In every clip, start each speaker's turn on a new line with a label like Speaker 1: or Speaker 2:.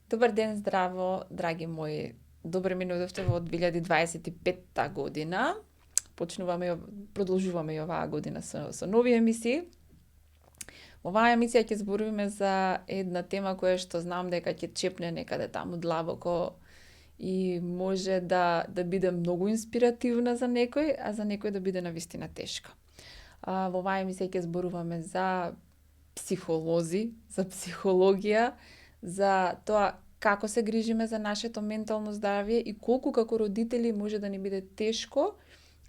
Speaker 1: Добар ден, здраво, драги мои. Добре минувавте во 2025 година. Продолжуваме и оваа година со нови емисии. Во оваа емисија ќе зборуваме за една тема која што знам дека ќе чепне некаде таму длабоко и може да биде многу инспиративна за некој, а за некој да биде навистина тешка. Во оваа емисија ќе зборуваме за психолози, за психологија, за тоа како се грижиме за нашето ментално здравје и колку како родители може да ни биде тешко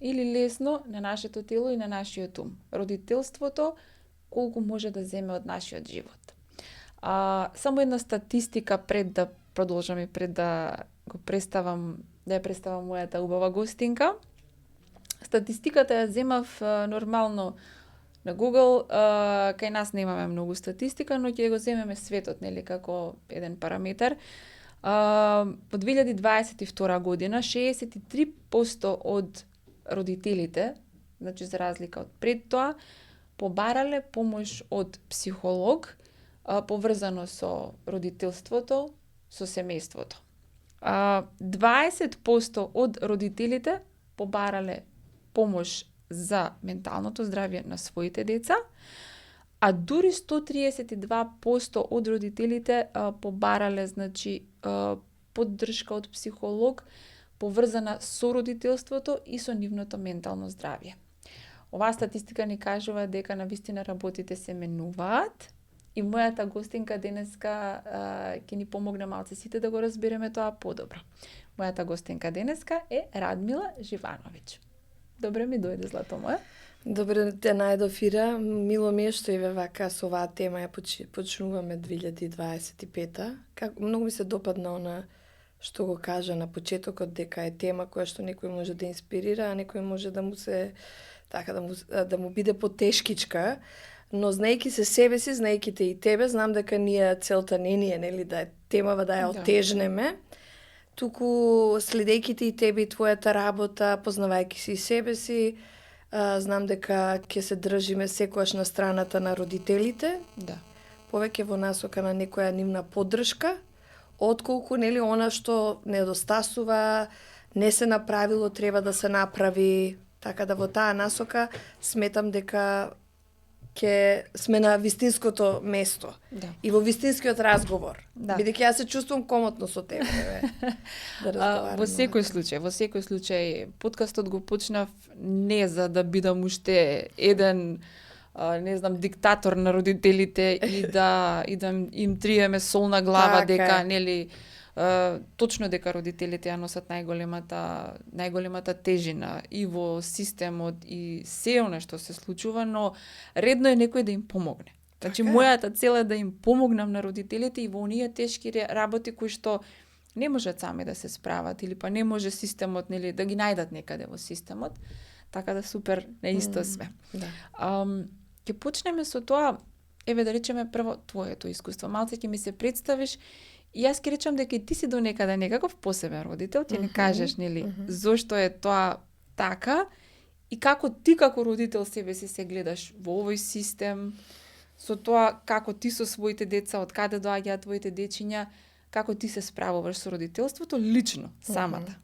Speaker 1: или лесно на нашето тело и на нашиот ум. Родителството колку може да земе од нашиот живот. Само една статистика пред да продолжам и пред да го представам, да ја представам мојата убава гостинка. Статистиката ја земав нормално на Google, кај нас немаме многу статистика, но ќе го земеме светот, нели, како еден параметар. Во 2022 година 63% од родителите, значи за разлика од пред тоа, побарале помош од психолог, поврзано со родителството, со семејството. 20% од родителите побарале помош за менталното здравје на своите деца, а дури 132% од родителите побарале, значи, поддршка од психолог поврзана со родителството и со нивното ментално здравје. Оваа статистика ни кажува дека навистина работите се менуваат и мојата гостинка денеска ќе ни помогне малце сите да го разбереме тоа подобро. Мојата гостинка денеска е Радмила Живановиќ. Добре ми дојде, злато моја.
Speaker 2: Добре те најдов, Ира. Мило ми е што и вака со оваа тема ја почнуваме 2025-та. Многу ми се допадна она што го кажа на почетокот, дека е тема која што некој може да инспирира, а некој може да му се да му биде потешкичка, но знаејќи се себе си, знаејќи те и тебе, знам дека целта не ни е, нели, да е темава да ја отежнеме, туку следејќи те и тебе и твојата работа, познавајќи си и себе си, знам дека ќе се држиме секогаш на страната на родителите, повеќе во насока на некоја нивна поддршка, отколку, нели, она што недостасува, не се направило, треба да се направи. Така да во таа насока сметам дека ќе сме на вистинското место и во вистинскиот разговор. Бидејќи јас се чувствувам комотно со тебе, да разговараме.
Speaker 1: Во секој случај, подкастот го почнав не за да бидам уште еден диктатор на родителите и да им триеме сол на глава дека, нели, точно дека родителите ја носат најголемата тежина и во системот и се она што се случува, но редно е некој да им помогне. Значи, мојата цел е да им помогнам на родителите и во оние тешки работи кои што не можат сами да се справат или па не може системот, нели, да ги најдат некаде во системот. Така да супер, неисто сме. Ќе почнеме со тоа, еве да речеме прво твоето искуство. Малце ќе ми се представиш и јас ќе речам дека и ти си до некаде некаков посебен родител, ќе ни кажеш, нели, зошто е тоа така и како ти како родител себе си се гледаш во овој систем, со тоа како ти со своите деца, од каде доаѓаат твоите дечиња, како ти се справуваш со родителството лично, самата.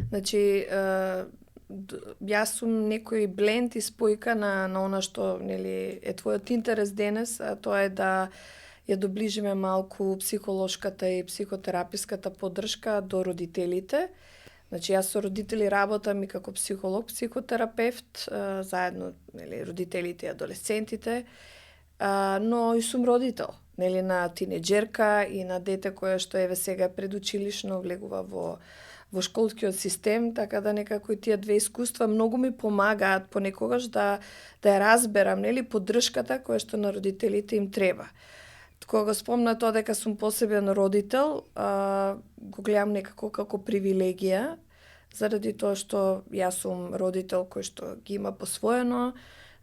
Speaker 2: Значи, јас сум некој бленд и спојка на она што, нели, е твојот интерес денес, а тоа е да ја доближиме малку психолошката и психотераписката поддршка до родителите. Значи, јас со родители работам и како психолог, психотерапевт, заедно, нели, родителите и адолесцентите, но и сум родител, нели, на тинеџерка и на дете кое што еве сега предучилишно влегува во школскиот систем, така да некако и тие две искуства многу ми помагаат понекогаш да ја разберам, нели, поддршката која што на родителите им треба. Кога го спомна тоа дека сум посебен родител, го гледам некако како привилегија, заради тоа што јас сум родител кој што ги има посвоено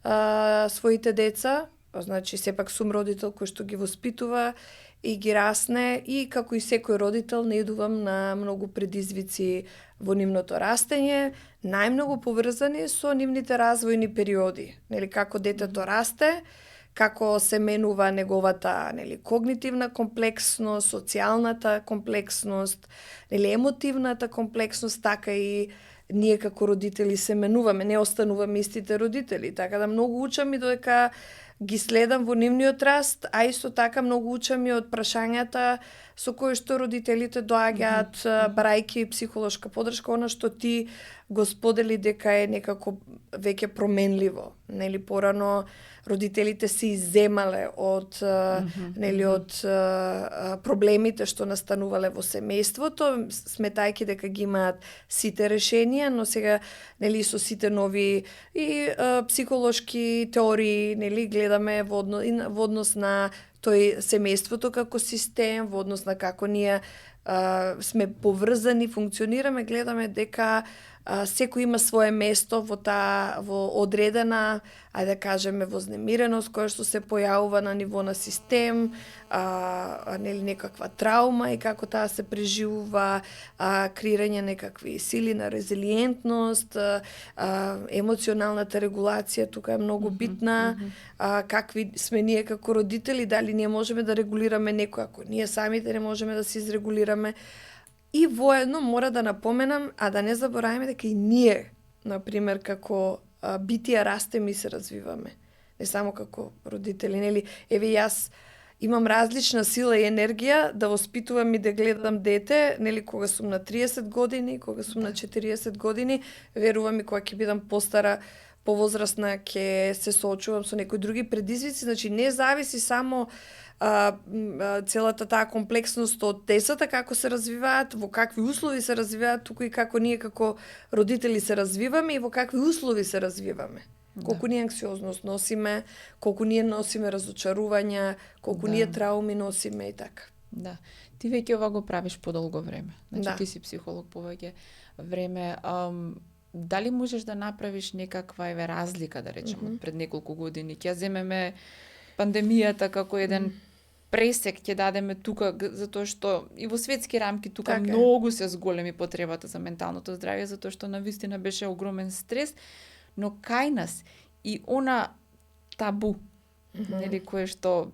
Speaker 2: своите деца, значи сепак сум родител кој што ги воспитува и ги расне и како и секој родител наидувам на многу предизвици во нивното растење, најмногу поврзани со нивните развојни периоди, нели, како детето расте, како се менува неговата, нели, когнитивна комплексност, социјалната комплексност, нели, емотивната комплексност, така и ние како родители се менуваме, не остануваме истите родители. Така да многу учам и додека ги следам во нивниот раст, а исто така многу учам и од прашањата со кои што родителите доаѓаат, барајќи психолошка подршка, она што ти го сподели дека е некако веќе променливо. Нели, порано родителите се изземале од нели, од проблемите што настанувале во семејството, сметајќи дека ги имаат сите решенија, но сега, нели, со сите нови и психолошки теории, нели, гледаме во однос на тој семејството како систем, во однос на како ние сме поврзани, функционираме, гледаме дека секој има свое место во одредена, ајде да кажеме, вознемиреност која што се појавува на ниво на систем, нели, некаква траума и како таа се преживува, креирање некакви сили на резилиентност, емоционалната регулација тука е многу битна, какви сме ние како родители, дали ние можеме да регулираме некој, ако ние самите не можеме да се изрегулираме. И воедно мора да напоменам, а да не забораваме дека и ние, например, како битија растеме и се развиваме. Не само како родители, нели? Еве јас имам различна сила и енергија да воспитувам и да гледам дете, нели, кога сум на 30 години, кога сум на 40 години, верувам и кога ќе бидам постара, повозрасна, ќе се соочувам со некои други предизвици, значи не зависи само целата таа комплексност од децата, како се развиваат, во какви услови се развиваат, туку и како ние како родители се развиваме и во какви услови се развиваме. Колку ние анксиозност носиме, колку ние носиме разочарувања, колку ние трауми носиме и така.
Speaker 1: Да. Ти веќе ова го правиш подолго време. Значи ти си психолог повеќе време. Дали можеш да направиш некаква разлика, да речеме, пред неколку години? Ќе земеме пандемијата како еден пресек ќе дадеме тука, затоа што и во светски рамки тука така многу се зголеми потребата за менталното здравје, затоа што навистина беше огромен стрес, но кај нас и она табу, нели, кое што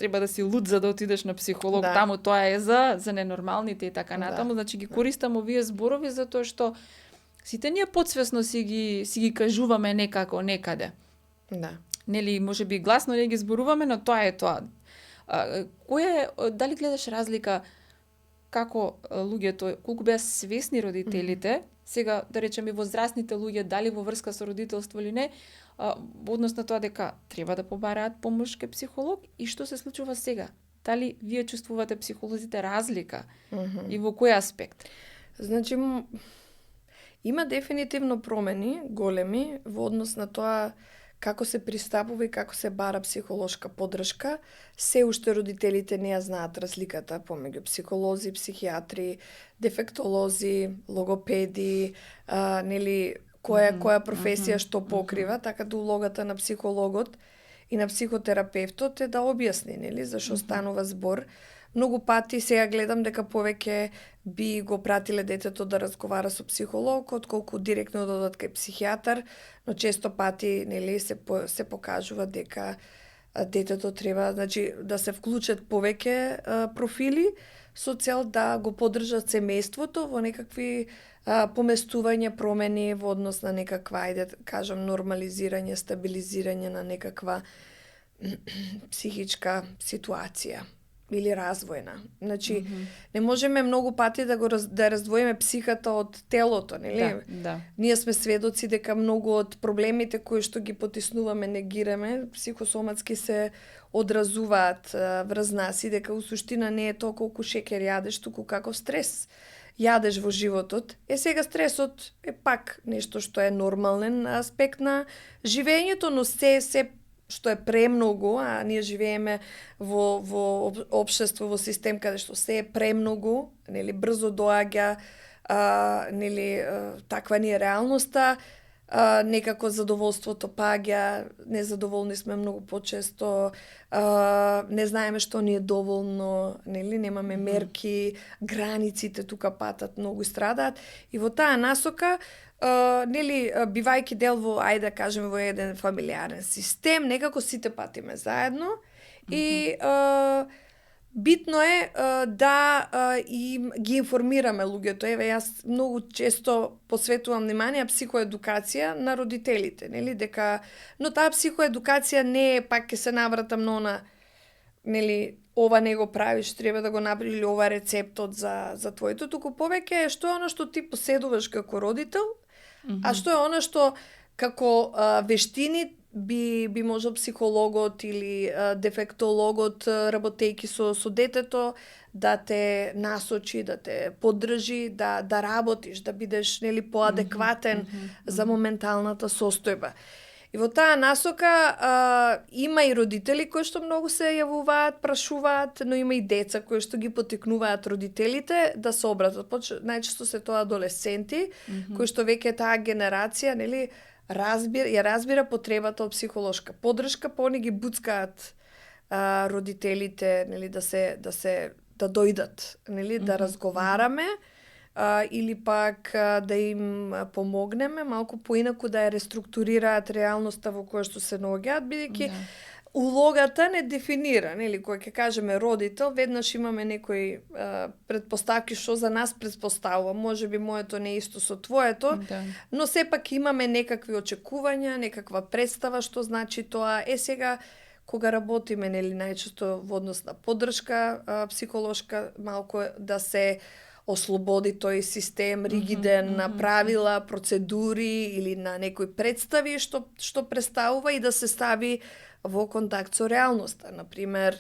Speaker 1: треба да си луд за да отидеш на психолог, таму тоа е за ненормалните и така натаму, значи ги користам овие зборови затоа што сите ние подсвесно си ги кажуваме некако некаде.
Speaker 2: Да.
Speaker 1: Нели, може би гласно не ги зборуваме, но тоа е тоа. Дали гледаш разлика како луѓето, колку беа свесни родителите, сега да речеме возрастните луѓе, дали во врска со родителство или не, во однос на тоа дека треба да побараат помош кај психолог, и што се случува сега? Дали вие чувствувате психолозите разлика и во кој аспект?
Speaker 2: Значи, има дефинитивно промени големи во однос на тоа како се пристапува и како се бара психолошка подршка. Се уште родителите не ја знаат разликата помеѓу психолози, психијатри, дефектолози, логопеди, нели, која професија што покрива, така да улогата на психологот и на психотерапевтот е да објасни, нели, зашо станува збор. Многу пати сега гледам дека повеќе би го пратиле детето да разговара со психолог, отколку директно да одат кај психијатар, но често пати, нели, се покажува дека детето треба, значи, да се вклучат повеќе профили со цел да го поддржат семејството во некакви поместување, промени во однос на некаква, ајде кажам, нормализирање, стабилизирање на некаква психичка ситуација или развојна. Значи, не можеме многу пати да раздвоиме психата од телото, нели?
Speaker 1: Да.
Speaker 2: Ние сме сведоци дека многу од проблемите кои што ги потиснуваме, негираме, психосоматски се одразуваат врз нас и дека у суштина не е тоа колку шеќер јадеш, туку каков стрес јадеш во животот. Сега стресот е пак нешто што е нормален аспект на живењето, но се што е премногу, а ние живееме во општество, во систем каде што се е премногу, нели, брзо доаѓа, нели, таква ни е реалноста, некако задоволството паѓа, незадоволни сме многу почесто, не знаеме што ни е доволно, нели, немаме мерки, границите тука патат многу и страдаат. И во таа насока, нели, бивајќи дел во, ајде да кажеме, во еден фамилиарен систем, некако сите патиме заедно и битно е да им ги информираме луѓето. Еве, јас многу често посветувам внимание психоедукација на родителите, нели, дека, но таа психоедукација не е, пак ќе се навратам на она, нели, ова не го правиш, треба да го направиш, или ова рецептот за твоето, туку повеќе е што е она што ти поседуваш како родител, а што е она што како вештини би можел психологот или дефектологот, работејќи со детето, да те насочи, да те поддржи, да работиш, да бидеш, нели, поадекватен за моменталната состојба. И во таа насока има и родители кои што многу се јавуваат, прашуваат, но има и деца кои што ги поттикнуваат родителите да се обратат. Најчесто се тоа адолесценти, кои што веќе таа генерација, нели, разбира потребата од психолошка поддршка, па они ги буцкаат родителите, нели, да дојдат, нели, да разговараме, или пак да им помогнеме малку поинаку да ја реструктурираат реалноста во која што се наоѓаат, бидејќи улогата не дефинира, нели, кога ќе кажеме родител, веднаш имаме некои претпоставки што за нас претпоставува, можеби моето не е исто со твоето, но сепак имаме некакви очекувања, некаква представа што значи тоа. Сега кога работиме, нели, најчесто во однос на поддршка психолошка, малку да се ослободи тој систем ригиден на правила, процедури или на некои представи што представува и да се стави во контакт со реалноста. Например,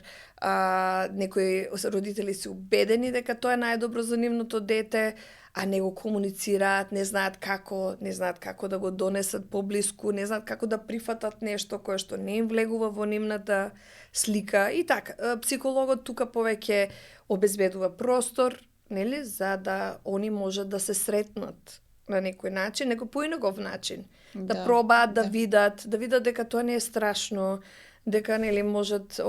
Speaker 2: некои родители се убедени дека тоа е најдобро за нивното дете, а не го комуницираат, не знаат како да го донесат поблиску, не знаат како да прифатат нешто кое што не им влегува во нивната слика. И така, психологот тука повеќе обезбедува простор, нели, за да они можат да се сретнат на некој начин, некој поинаков начин. Да пробаат да видат дека тоа не е страшно, дека, нели, можат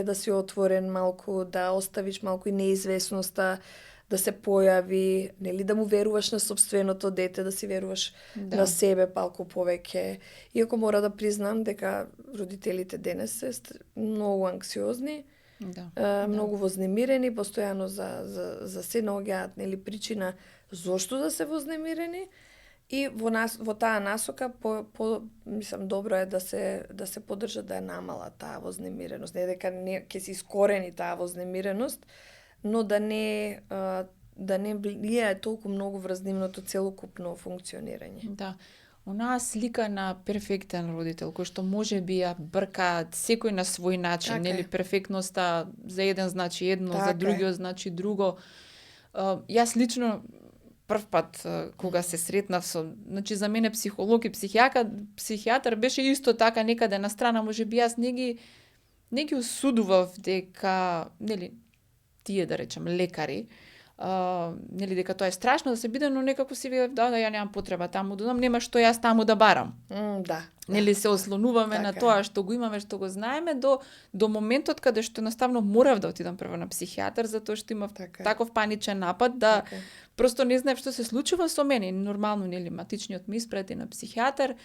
Speaker 2: да си отворен малку, да оставиш малку и неизвестноста да се појави, нели, да му веруваш на собственото дете, да си веруваш на себе малку повеќе. Иако мора да признам дека родителите денес се многу анксиозни, многу вознемирени, постојано за се наоѓаат, нели, причина зошто да се вознемирени. И во таа насока мислам добро е да се поддржа да е намала таа вознемиреност, не дека ќе се искорени таа вознемиреност, но да не влијае толку многу врз нивното целокупно функционирање.
Speaker 1: Да. Онаа слика на перфектен родител, кој што можеби ја бркаат секој на свој начин, нели, перфектноста за еден значи едно, за другиот значи друго. Јас лично прв пат кога се сретнав со, значи за мене психолог и психијатар беше исто така некаде на страна, можеби јас не ги осудував дека, нели, тие да речем лекари, нели, дека тоа е страшно да се биде, но некако си видев да ја немам потреба таму да одам, нема што јас таму да барам. Нели, се ослонуваме на тоа што го имаме, што го знаеме до моментот каде што наставно морав да отидам прво на психијатар, затоа што имав таков паничен напад да просто не знаев што се случува со мене. Нормално, нели, матичниот ми испрати на психијатар.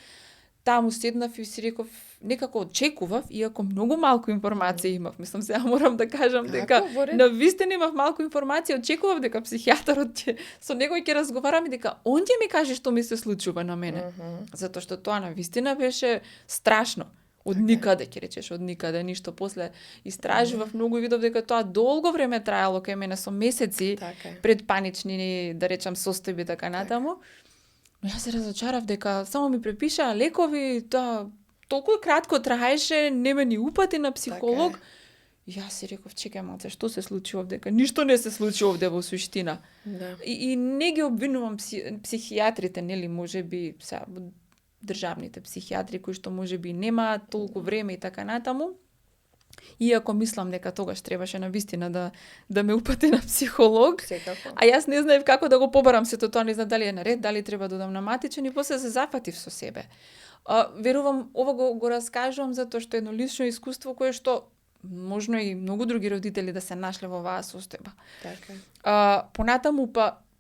Speaker 1: Таму седнав и си реков, некако очекував, иако многу малку информација имав. Мислам, сега морам да кажам дека навистина имав малку информација, очекував дека психијатарот со него ќе разговарам и дека он ќе ми каже што ми се случува на мене. Затоа што тоа навистина беше страшно. Од никаде, ќе речеш, од никаде, ништо. После истражував многу и видов дека тоа долго време траело кај мене, со месеци пред панични, да речам, состојби така натаму. Но јас се разочарав дека само ми препиша лекови, толку кратко траеше, не ме ни упати на психолог. Јас си реков, чекај малце, што се случи овде? Дека ништо не се случи овде во суштина. И не ги обвинувам психијатрите, нели, можеби државните психијатри кои што можеби немаат толку време и така натаму. Иако мислам дека тогаш требаше навистина да ме упати на психолог.
Speaker 2: Секако.
Speaker 1: А јас не знаев како да го побарам сето тоа, не знам дали е наред, дали треба да одам на матичен и после се зафатив со себе. Верувам, ова го раскажувам затоа што е едно лично искуство кое што можно и многу други родители да се нашле во оваа состојба.
Speaker 2: Така.
Speaker 1: Понатаму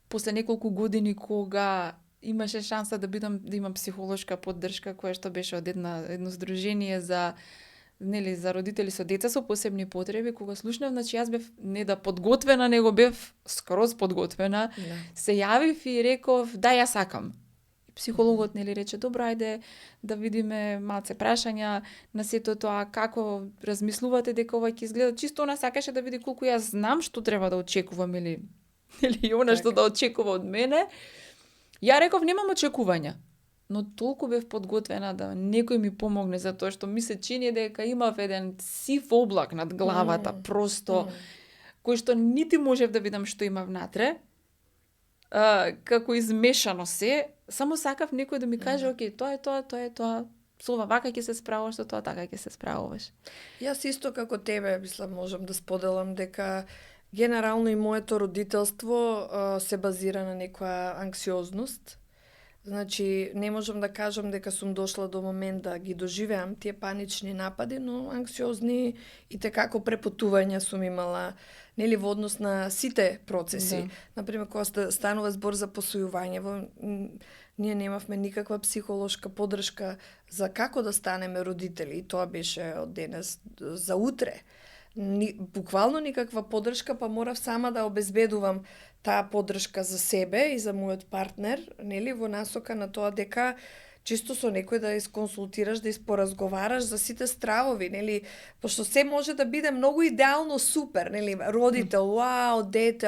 Speaker 1: после неколку години кога имаше шанса да имам психолошка поддршка која што беше од едно здружение за родители со деца со посебни потреби, кога слушнав, значи јас бев не да подготвена, него бев скроз подготвена.
Speaker 2: Да.
Speaker 1: Се јавив и реков, да, ја сакам. Психологот рече, добро, ајде да видиме малце прашања на сето тоа, како размислувате дека ова ќе изгледа. Чисто она сакаше да види колку јас знам што треба да очекувам или она што да очекува од мене. Ја реков, немам очекувања, но толку бев подготвена да некој ми помогне, затоа што ми се чини дека имав еден сив облак над главата, просто, кој што нити можев да видам што има внатре, како измешано се, само сакав некој да ми каже, окей, тоа е тоа, со ова вака ќе се справуваш, со тоа така ќе се справуваш.
Speaker 2: Јас исто како тебе, мислам, можам да споделам дека генерално и моето родителство се базира на некоја анксиозност. Значи, не можам да кажам дека сум дошла до момент да ги доживеам тие панични напади, но анксиозни и како препотувања сум имала, во однос на сите процеси.
Speaker 1: Да.
Speaker 2: Например, кога станува збор за посвојување, ние немавме никаква психолошка поддршка за како да станеме родители, и тоа беше од денес за утре. Буквално никаква поддршка, па морав сама да обезбедувам таа поддршка за себе и за мојот партнер, во насока на тоа дека чисто со некој да исконсултираш, да испоразговараш за сите стравови, пошто се може да биде многу идеално супер, родител, вау, дете,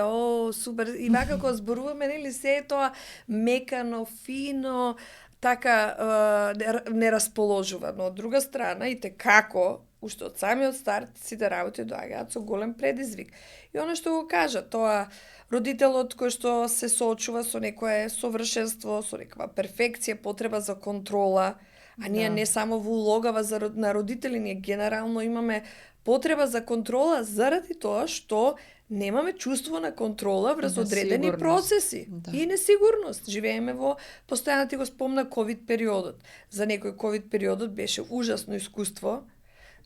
Speaker 2: супер, и вака кога зборуваме, се е тоа мекано, фино, така не расположува, но од друга страна и како уште од самиот старт сите работи доаѓаат со голем предизвик. И она што го кажа, тоа родителот кој што се соочува со некое совршенство, со некаква перфекција, потреба за контрола, а ние не само во улогава на родители, ние генерално имаме потреба за контрола заради тоа што немаме чувство на контрола врз одредени процеси. Да. И несигурност. Живееме во, постојано ти го спомна, ковид периодот. За некој ковид периодот беше ужасно искуство,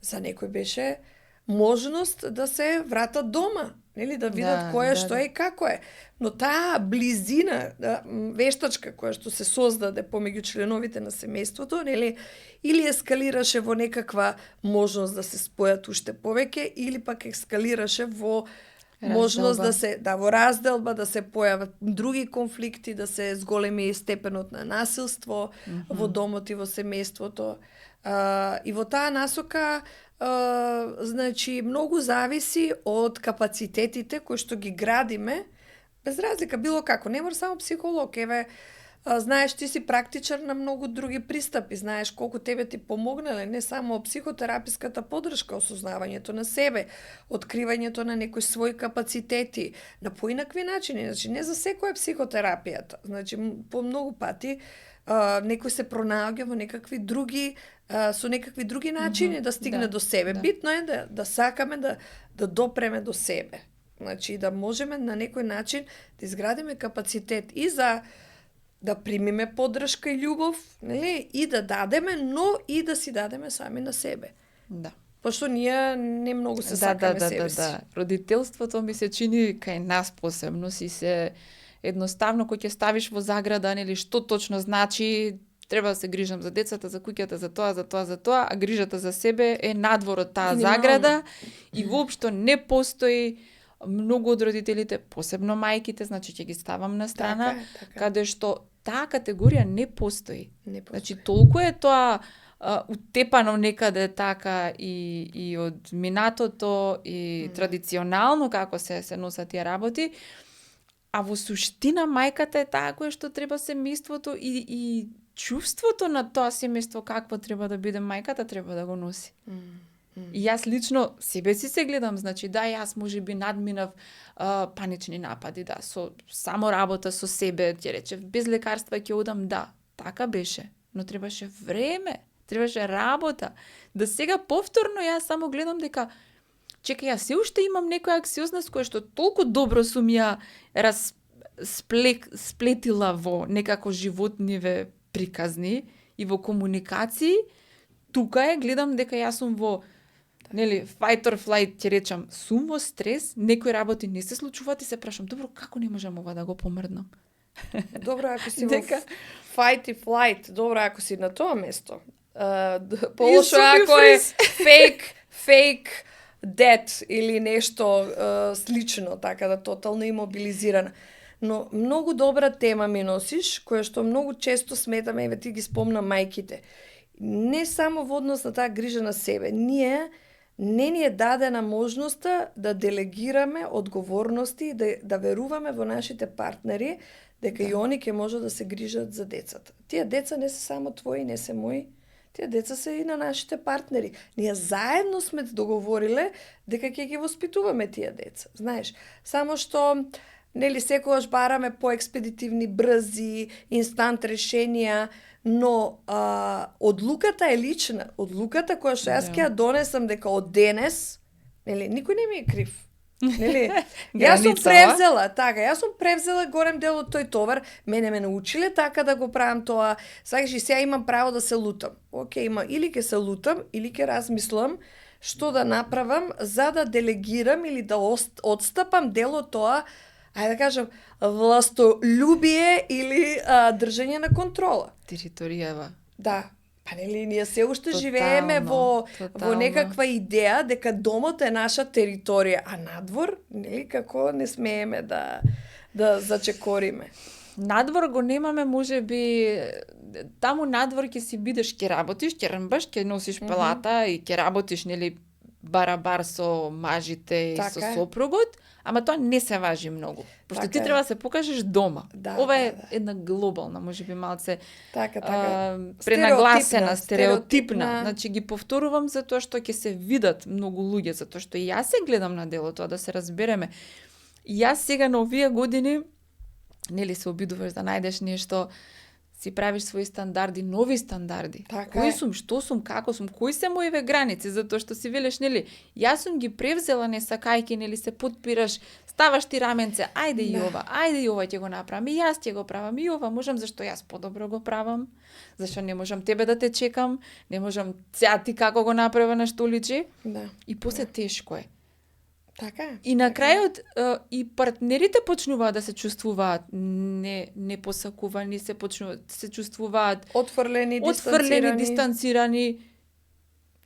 Speaker 2: за некој беше можност да се вратат дома, да видат кој е, што е и како е. Но таа близина, вештачка која што се создаде помеѓу членовите на семејството, или ескалираше во некаква можност да се спојат уште повеќе, или пак ескалираше во можност во разделба, да се појават други конфликти, да се зголеми степенот на насилство во домот и во семејството. И во таа насока, значи, многу зависи од капацитетите кои што ги градиме, без разлика, било како. Не мора само психолог, знаеш, ти си практичар на многу други пристапи, знаеш колку тебе ти помогнале, не само психотераписката поддршка, осознавањето на себе, откривањето на некои своји капацитети, на поинакви начини, значи не за секој е психотерапијата, значи по многу пати некој се пронаоѓа во некакви други, со некакви други начини да стигне до себе. Битно е да сакаме да допреме до себе. Значи да можеме на некој начин да изградиме капацитет и за да примиме поддршка и љубов, и да дадеме, но и да си дадеме сами на себе.
Speaker 1: Да.
Speaker 2: Пошто ние не многу се сакаме себе си.
Speaker 1: Родителството ми се чини кај нас посебно си се едноставно кој ќе ставиш во заграда, што точно значи, треба да се грижам за децата, за куќата, за тоа, а грижата за себе е надвор од таа заграда и воопшто не постои. Многу од родителите, посебно мајките, значи ќе ги ставам на страна, каде што таа категорија не постои. Значи толку е тоа утепано некаде така и од минатото и традиционално како се носат тие работи, а во суштина мајката е таа која што треба семејството и чувството на тоа семејство какво треба да биде мајката треба да го носи. И јас лично себе си се гледам, значи јас можеби надминав панични напади, со само работа со себе, ќе речев, без лекарства ќе одам, така беше, но требаше време требаше работа. Да сега повторно јас само гледам дека чекај, јас се уште имам некоја аксиозност која што толку добро сум ја сплетила во некако животниве приказни и во комуникации. Тука гледам дека јас сум во fight or flight, ќе речам, сум во стрес, некои работи не се случуваат и се прашам, добро, како не можам ова да го помрднам?
Speaker 2: Добро, ако си
Speaker 1: Дека-
Speaker 2: во fight и flight, добро, ако си на тоа место. Полошо
Speaker 1: сум и
Speaker 2: ако е
Speaker 1: фриз.
Speaker 2: fake death или нешто слично, така да тотално имобилизирана. Но многу добра тема ми носиш, која што многу често сметаме, еве ти ги спомна мајките. Не само во однос на таа грижа на себе, не ни е дадена можноста да делегираме одговорности и да веруваме во нашите партнери дека и они ќе можат да се грижат за децата. Тие деца не се само твои, не се мои. Тие деца се и на нашите партнери. Ние заедно сме договориле дека ќе ги воспитуваме тие деца. Знаеш, само што секогаш бараме поекспедитивни, брзи, инстант решенија, но одлуката е лична. Одлуката која што јас ќе ја донесам дека од денес, никој не ми е крив. Јас сум превзела горем дел од тој товар, мене ме научиле така да го правам тоа. Сакаш и сега имам право да се лутам. Океј, или ќе се лутам, или ќе размислам што да направам за да делегирам или да одстапам дел од тоа, ајде да кажам, властолюбие или држање на контрола.
Speaker 1: Територијава.
Speaker 2: Да. Па ние се уште живееме во некаква идеја дека домот е наша територија, а надвор, како не смееме да зачекориме.
Speaker 1: Надвор го немаме, можеби таму надвор ќе си бидеш, ќе работиш, ќе рмбаш, ќе носиш палата и ќе работиш, барабар со мажите и со сопругот, ама тоа не се важи многу. Пошто ти треба да се покажеш дома. Ова е една глобална, можеби малце пренагласена, стереотипна. Значи ги повторувам затоа што ќе се видат многу луѓе, затоа што и јас се гледам на дело тоа, да се разбереме. Јас сега на овие години, се обидуваш да најдеш нешто, си правиш своји стандарди, нови стандарди. Кој сум, што сум, како сум, кои се моите граници, затоа што си велеш, јас сум ги превзела не сакајки, се подпираш, ставаш ти раменце, ајде и ова ќе го направам, и јас ќе го правам, и ова можам, зашто јас подобро го правам, зашто не можам тебе да те чекам, не можам сега ти како го направи на што личи, и после тешко е.
Speaker 2: Така.
Speaker 1: И на крајот и партнерите почнуваат да се чувствуваат непосакувани, се чувствуваат
Speaker 2: отфрлени,
Speaker 1: дистанцирани.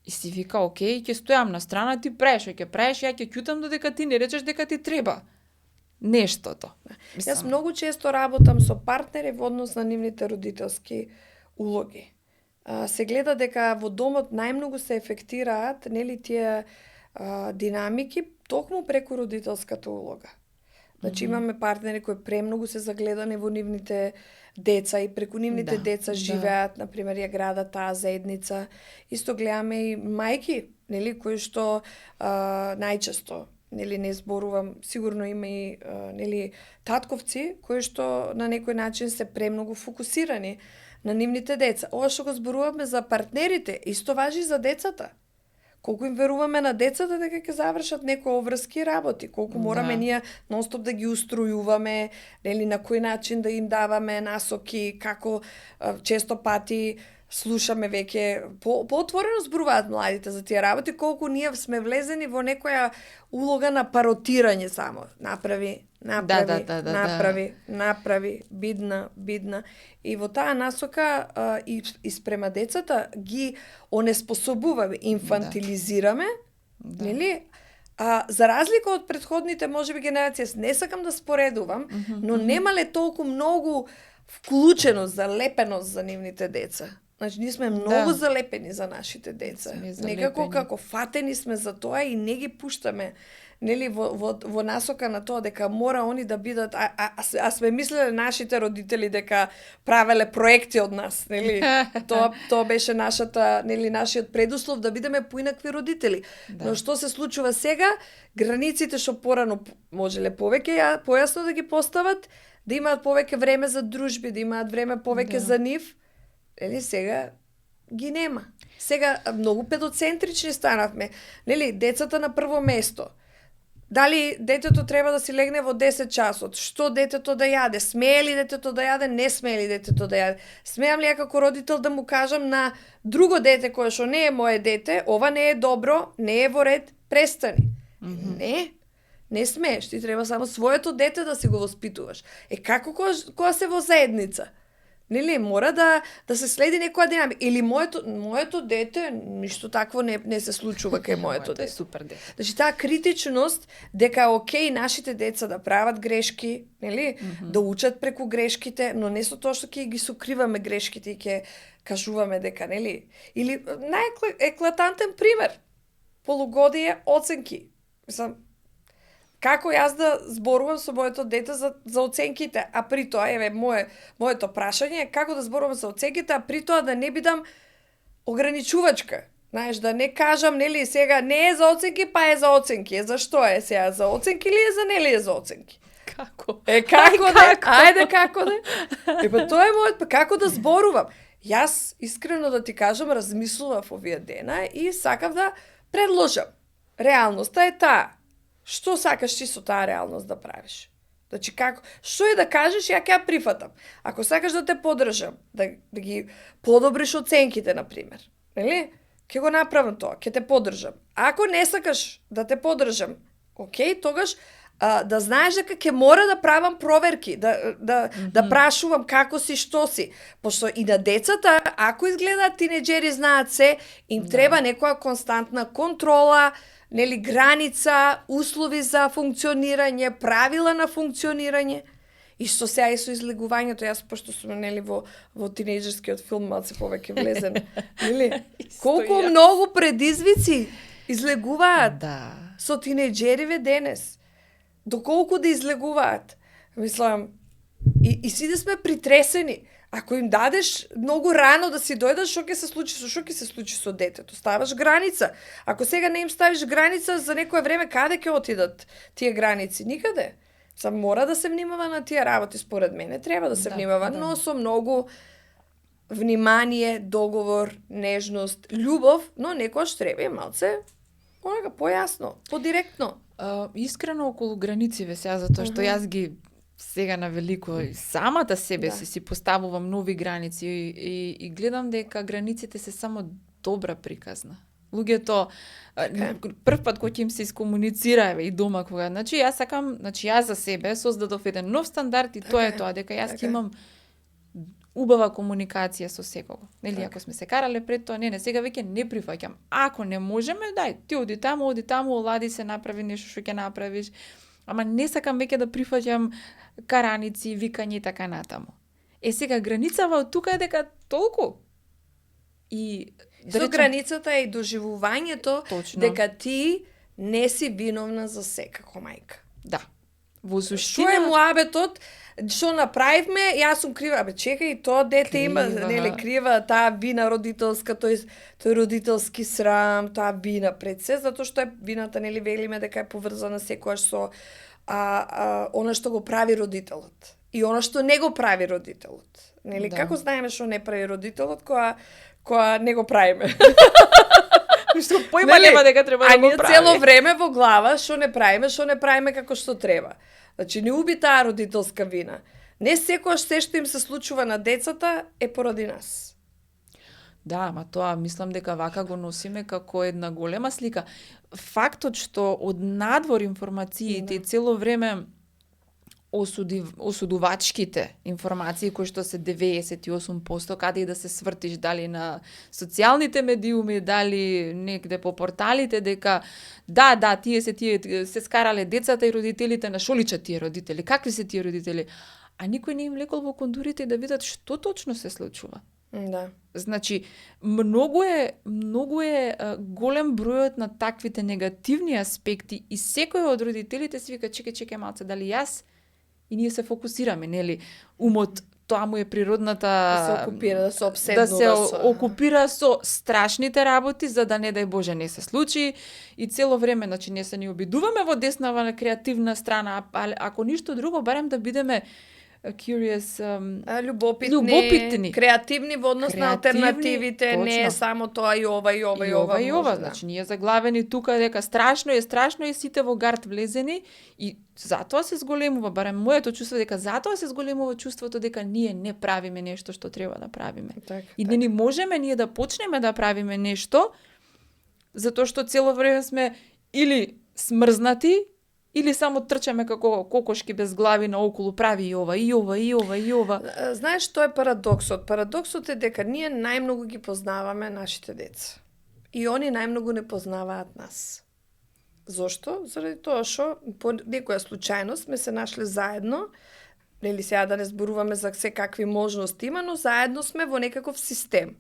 Speaker 1: И си вика, окей, ќе стојам на страна, ти правиш, ќе правиш, ја ќе ќутам додека ти не речеш дека ти треба нештото.
Speaker 2: Јас многу често работам со партнери во однос на нивните родителски улоги. Се гледа дека во домот најмногу се ефектираат, тие динамики токму преку родителската улога. Значи имаме партнери кои премногу се загледани во нивните деца и преку нивните деца живеат, например, ја градат таа заедница. Исто гледаме и мајки, кои што најчесто, не зборувам, сигурно има и татковци кои што на некој начин се премногу фокусирани на нивните деца. Ова што го зборуваме за партнерите, исто важи за децата. Колку им веруваме на децата дека ќе завршат некои обврски работи, колку мораме ние нонстоп да ги устројуваме, на кој начин да им даваме насоки, како често пати слушаме веќе поотворено зборуваат младите за тие работи, колку ние сме влезени во некоја улога на паротирање само. Направи, бидна. И во таа насока и спрема децата ги онеспособуваме, инфантилизираме, за разлика од претходните можеби генерации, не сакам да споредувам, но немале толку многу вклученост, залепеност за нивните деца. Значи, ние сме многу залепени за нашите деца. Некако како фатени сме за тоа и не ги пуштаме во насока на тоа дека мора они да бидат, а сме мислеле нашите родители дека правеле проекти од нас, Тоа беше нашиот предуслов да бидеме поинакви родители. Но што се случува сега? Границите што порано можеле повеќе појасно да ги постават, да имаат повеќе време за дружби, да имаат време повеќе за нив. Сега ги нема. Сега многу педоцентрични станавме. Нели, децата на прво место. Дали детето треба да си легне во 10 часот? Што детето да јаде? Смее ли детето да јаде? Не смее ли детето да јаде? Смеам ли ја како родител да му кажам на друго дете кое што не е мое дете, ова не е добро, не е во ред, престани. Не смееш, ти треба само своето дете да си го воспитуваш. Како кога се во заедница? Нели, мора да се следи некоја динамика. Или моето дете, ништо такво не се случува кај моето дете.
Speaker 1: Е супер дете.
Speaker 2: Значи, таа критичност, дека окей нашите деца да прават грешки, нели, да учат преку грешките, но не со тоа што ќе ги сокриваме грешките и ќе кажуваме дека, нели, или најеклатантен пример, полугодие оценки. Мислам, како јас да зборувам со моето дете за оценките, а при тоа, моето прашање е како да зборувам за оценките, а при тоа да не бидам ограничувачка. Знаеш, да не кажам, нели, сега не е за оценки, па е за оценки. Зашто е сега за оценки или е за нели е за оценки?
Speaker 1: Како?
Speaker 2: Како да? Ајде како да? Па тоа е мојот, како да зборувам. Јас, искрено да ти кажам, размислував овие дена и сакав да предложам. Реалноста е таа. Што сакаш ти со таа реалност да правиш? Значи, што е да кажеш, ја ќе ја прифатам. Ако сакаш да те поддржам, да ги подобриш оценките, например, нели? Ќе го направам тоа, ќе те поддржам. Ако не сакаш да те поддржам, окей, тогаш да знаеш дека ќе мора да правам проверки, да прашувам како си, што си. Пошто и на децата, ако изгледаат тинеџери, знаат се, им треба некоја константна контрола, нели, граница, услови за функционирање, правила на функционирање. И што сега и со излегувањето, јас пошто сум, нели, во тинеџерскиот филм малце повеќе влезен, нели? Колку многу предизвици излегуваат со тинеџериве денес. Доколку да излегуваат. Мислам, и сите сме притресени. Ако им дадеш многу рано да си дојдеш, што ќе се случи? Што ќе се случи со детето? Ставаш граница. Ако сега не им ставиш граница, за некое време каде ќе отидат тие граници? Никаде. Сам мора да се внимава на тие работи, според мене треба да се внимава, но со многу внимание, договор, нежност, љубов, но некојаш треба и малце онака појасно, подиректно.
Speaker 1: Искрено околу границиве сега, затоа што јас ги сега на велико и самата себе си поставувам нови граници и гледам дека границите се само добра приказна. Луѓето прв пат кога ќе им се искомуницира и дома кога, јас сакам, јас за себе создадов еден нов стандард и тоа е тоа дека јас ќе имам убава комуникација со секого. Нели, ако сме се карале пред тоа, не, сега веќе не прифаќам. Ако не можеме, дај, ти оди таму, олади се, направи нешто што ќе направиш. Ама не сакам веќе да прифаќам караници, викање и така натаму. Сега границава од тука е дека толку. И
Speaker 2: со границата е и доживувањето дека ти не си виновна за се како мајка.
Speaker 1: Да. Во суштина...
Speaker 2: Што е муабетот? Што направивме? Јас сум крива. Чекај, тоа дете има, нели, крива таа вина родителска, тој родителски срам, таа вина пред се, затоа што е вината, нели, велиме дека е поврзана секојаш со она што го прави родителот и она што не го прави родителот. Нели, како знаеме што не прави родителот која не го правиме?
Speaker 1: Што појма нема дека треба да го прави.
Speaker 2: А ние цело време во глава што не правиме како што треба. Значи, не уби таа родителска вина. Не секојаш се што им се случува на децата е поради нас.
Speaker 1: Да, ама тоа мислам дека вака го носиме како една голема слика. Фактот што од надвор информациите и цело време осудувачките информации кои што се 98%, каде и да се свртиш, дали на социјалните медиуми, дали негде по порталите, дека тие се скарале децата и родителите, на шо личат тие родители, какви се тие родители, а никој не им лекол во кондурите да видат што точно се случува.
Speaker 2: Да.
Speaker 1: Значи, многу е голем бројот на таквите негативни аспекти и секој од родителите си вика чекај малце, дали јас и ние се фокусираме, нели, умот тоа му е природната
Speaker 2: да се окупира, да се обседнува,
Speaker 1: да се окупира со страшните работи за да не дај Боже не се случи и цело време, значи не се ни обидуваме во деснава на креативна страна, а ако ништо друго барем да бидеме curious,
Speaker 2: Љубопитни, креативни во однос на
Speaker 1: Креативни,
Speaker 2: алтернативите, не е
Speaker 1: точно.
Speaker 2: само тоа и ова и ова
Speaker 1: и ова.
Speaker 2: може, да.
Speaker 1: Значи, ние заглавени тука дека страшно и сите во гард влезени и затоа се зголемува, барем моето чувство дека затоа се зголемува чувството дека ние не правиме нешто што треба да правиме.
Speaker 2: Так,
Speaker 1: И не ни можеме ние да почнеме да правиме нешто затоа што цело време сме или смрзнати или само трчаме како кокошки без глави наоколу, прави и ова, и ова, и ова, и ова.
Speaker 2: Знаеш што е парадоксот? Парадоксот е дека ние најмногу ги познаваме нашите деца. И они најмногу не познаваат нас. Зошто? Заради тоа што по некоја случајност сме се нашле заедно, нели сега да не зборуваме за секакви можности има, но заедно сме во некаков систем.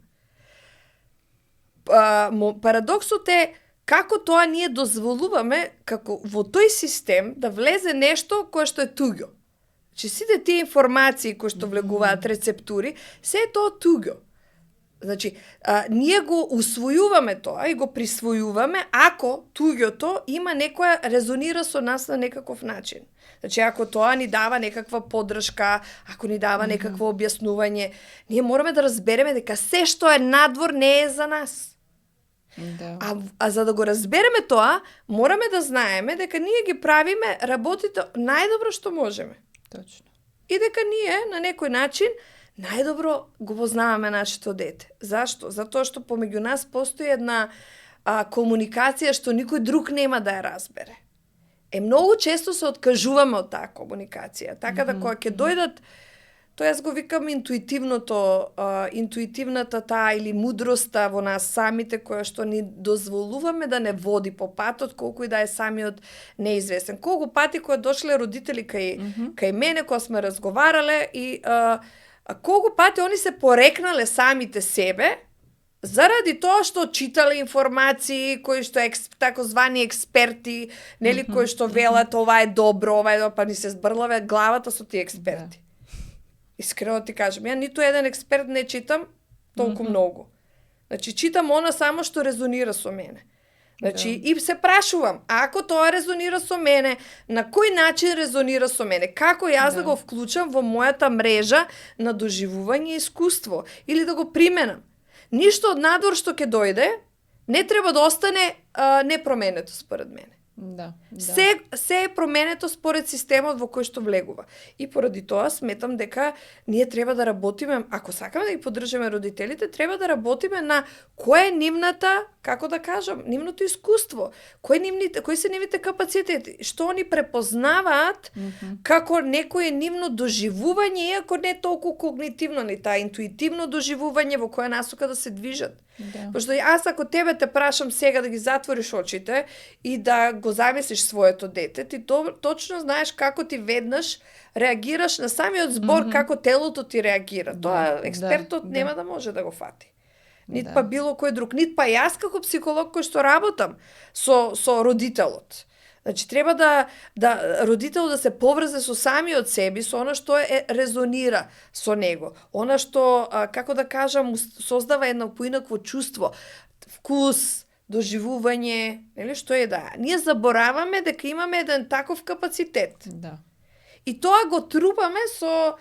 Speaker 2: Парадоксот е како тоа ние дозволуваме како во тој систем да влезе нешто кое што е туѓо. Значи сите тие информации кои што влегуваат рецептури, се е тоа туѓо. Значи, ние го усвојуваме тоа и го присвојуваме ако туѓото има некоја резонира со нас на некаков начин. Значи, ако тоа ни дава некаква поддршка, ако ни дава некакво објаснување, ние мораме да разбереме дека се што е надвор не е за нас.
Speaker 1: Да.
Speaker 2: А за да го разбереме тоа, мораме да знаеме дека ние ги правиме работите најдобро што можеме.
Speaker 1: Точно.
Speaker 2: И дека ние на некој начин најдобро го познаваме нашето дете. Зашто? Затоа што помеѓу нас постои една комуникација што никој друг нема да ја разбере. Многу често се откажуваме од таа комуникација. Така да кога ќе дојдат, тоа јас го викам интуитивната таа или мудроста во нас самите, која што ни дозволуваме да не води по патот, колку и да е самиот неизвестен. Колку пати кога дошле родители кај мене, кога сме разговарале и колку пати они се порекнале самите себе, заради тоа што читале информации кои што тако звани експерти, нели, кои што велат ова е добро, па ни се збрлаве главата со тие експерти. Искрено ти кажам, ја ниту еден експерт не читам толку многу. Значи, читам она само што резонира со мене. Значи, и се прашувам, ако тоа резонира со мене, на кој начин резонира со мене? Како јас да го вклучам во мојата мрежа на доживување и искуство? Или да го применам? Ништо од надвор што ќе дојде, не треба да остане непроменето според мене.
Speaker 1: Да.
Speaker 2: Се е променето според системот во кој што влегува. И поради тоа сметам дека ние треба да работиме, ако сакаме да ги поддржиме родителите, треба да работиме на кој е нивната, како да кажам, нивното искуство, кои се нивните капацитети, што они препознаваат како некое нивно доживување, иако не толку когнитивно, ни таа интуитивно доживување во која насока да се движат.
Speaker 1: Да.
Speaker 2: Пошто јас ако тебе те прашам сега да ги затвориш очите и да го замислиш своето дете, ти точно знаеш како ти веднаш реагираш на самиот збор, како телото ти реагира. Тоа експертот нема да може да го фати. Нит па било кој друг, нит па јас како психолог кој што работам со родителот. Значи, треба да родител да се поврзе со самиот себе, со она што резонира со него. Она што, како да кажам, создава едно поинакво чувство, вкус, доживување, нели, што е да. Ние забораваме дека имаме еден таков капацитет.
Speaker 1: Да.
Speaker 2: И тоа го трупаме со...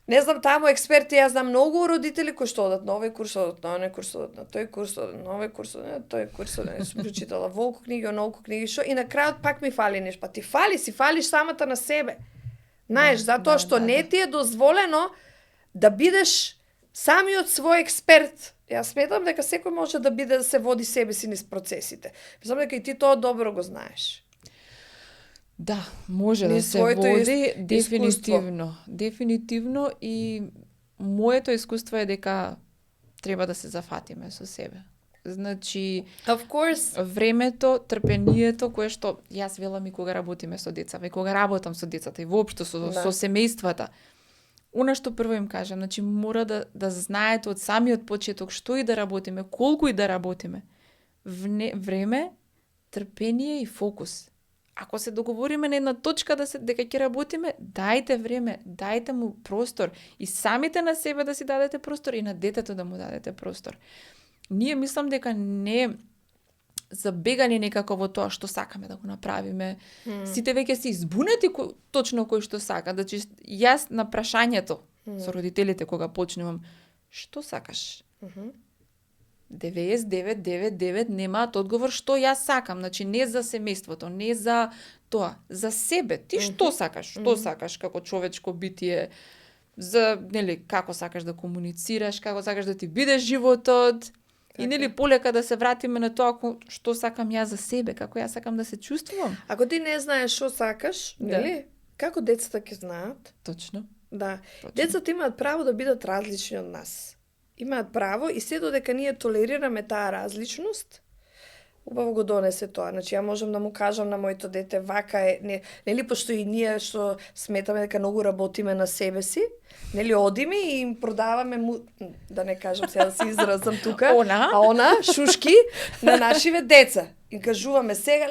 Speaker 2: Не знам, таму експерти, јас знам многу родители кои што одат на овој курс, одат на оној курс, одат на тој курс, одат на овој курс, одат на тој курс, сум прочитала волку книги, онолку книги, што и на крајот пак ми фали нешто. Па ти фалиш самата на себе. Знаеш, затоа што не ти е дозволено да бидеш самиот свој експерт. Јас сметам дека секој може да биде да се води себе си низ процесите. Мислам дека и ти тоа добро го знаеш.
Speaker 1: Да, може да се води, дефинитивно и моето искуство е дека треба да се зафатиме со себе. Значи,
Speaker 2: of course,
Speaker 1: времето, трпението кое што јас велам и кога работиме со децата, и кога работам со децата и воопшто со семејствата. Она што прво им кажам, значи мора да знаете од самиот почеток што и да работиме, колку и да работиме. Време, трпение и фокус. Ако се договориме на една точка дека ќе работиме, дајте време, дајте му простор и самите на себе да си дадете простор и на детето да му дадете простор. Ние мислам дека не забегани некако во тоа што сакаме да го направиме. Сите веќе се избунети точно кој што сака. Значи, јас на прашањето со родителите кога почнувам, што сакаш? 99,99 немаат одговор што јас сакам. Значи, не за семејството, не за тоа, за себе. Ти што сакаш? Што сакаш како човечко битие? За, нели, како сакаш да комуницираш, како сакаш да ти биде животот. И нели полека да се вратиме на тоа што сакам јас за себе, како јас сакам да се чувствувам.
Speaker 2: Ако ти не знаеш што сакаш, нели? Како децата ќе знаат?
Speaker 1: Точно.
Speaker 2: Да.
Speaker 1: Точно.
Speaker 2: Децата имаат право да бидат различни од нас. Имаат право и се додека ние толерираме таа различност, убаво го донесе тоа. Значи, ја можам да му кажам на моето дете, вака е, нели, пошто и ние што сметаме дека многу работиме на себе си, нели, одиме и им продаваме да не кажам сега да се изразам тука, она шушки на нашиве деца. И кажуваме сега,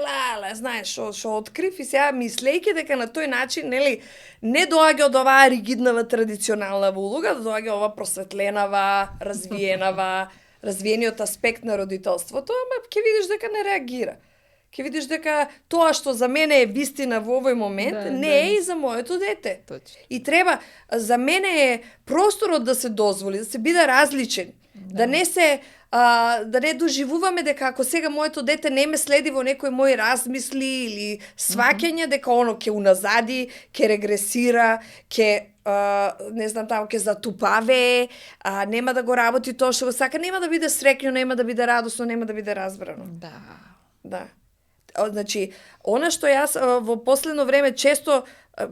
Speaker 2: знаеш, шо открив и сега мислејќи дека на тој начин, нели, не доаѓа од оваа ригиднава традиционална улога, да доаѓа ова просветленава, развиениот аспект на родителството, ама ќе видиш дека не реагира. Ќе видиш дека тоа што за мене е вистина во овој момент, не е и за моето дете.
Speaker 1: Точно.
Speaker 2: И треба, за мене е просторот да се дозволи, да се биде различен, да не се да не доживуваме дека ако сега моето дете не ме следи во некои мои размисли или сваќања, дека оно ќе уназади, ќе регресира, ќе не знам таму, ќе затупаве, нема да го работи тоа што го сака, нема да биде среќно, нема да биде радосно, нема да биде разбрано. Да. Значи, она што јас во последно време често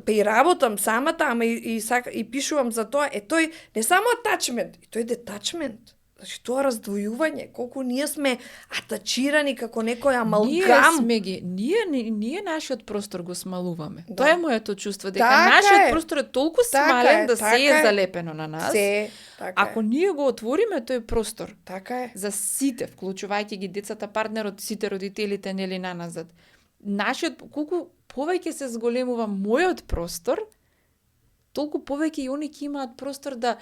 Speaker 2: и работам самата, ама и пишувам за тоа, е тој не само атачмент, и тој детачмент. Значи, тоа раздвојување, колку ние сме атачирани како некој амалгам.
Speaker 1: Ние нашиот простор го смалуваме. Да. Тоа е моето чувство, дека нашиот простор е толку смален да се е залепено на нас. Ако ние го отвориме тој простор, за сите, вклучувајќи ги децата, партнерот, сите родителите, нели наназад, нашиот, колку повеќе се зголемува мојот простор, толку повеќе и они ќе имаат простор да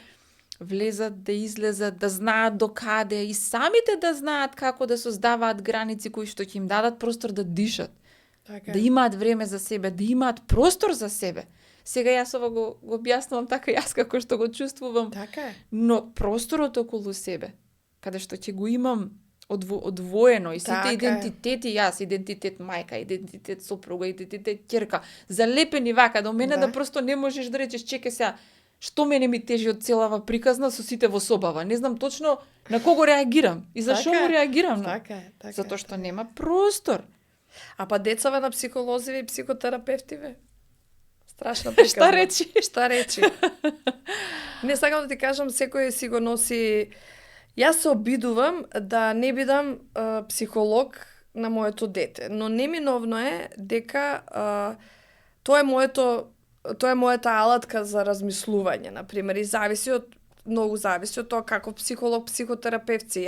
Speaker 1: влезат, да излезат, да знаат докаде и самите да знаат како да создаваат граници кои што ќе им дадат простор да дишат. Да имаат време за себе, да имаат простор за себе. Сега јас ова го објаснувам така јас како што го чувствувам. Но просторот околу себе, каде што ќе го имам одвоено и сите идентитети, јас, идентитет мајка, идентитет сопруга, идентитет ќерка, залепени вака, до мене да просто не можеш да речеш, чекај сега, што мене ми тежи од целава приказна со сите во собава. Не знам точно на кого реагирам и зашо го реагирам.
Speaker 2: Така.
Speaker 1: Затоа што нема простор.
Speaker 2: А па децава на психолозиве и психотерапевтиве. Страшна приказна. Шта речи? Не сакам да ти кажам, секој си го носи. Јас се обидувам да не бидам психолог на моето дете, но неминовно е дека тоа е мојата алатка за размислување, например, и многу зависи од тоа каков психолог, психотерапевт си.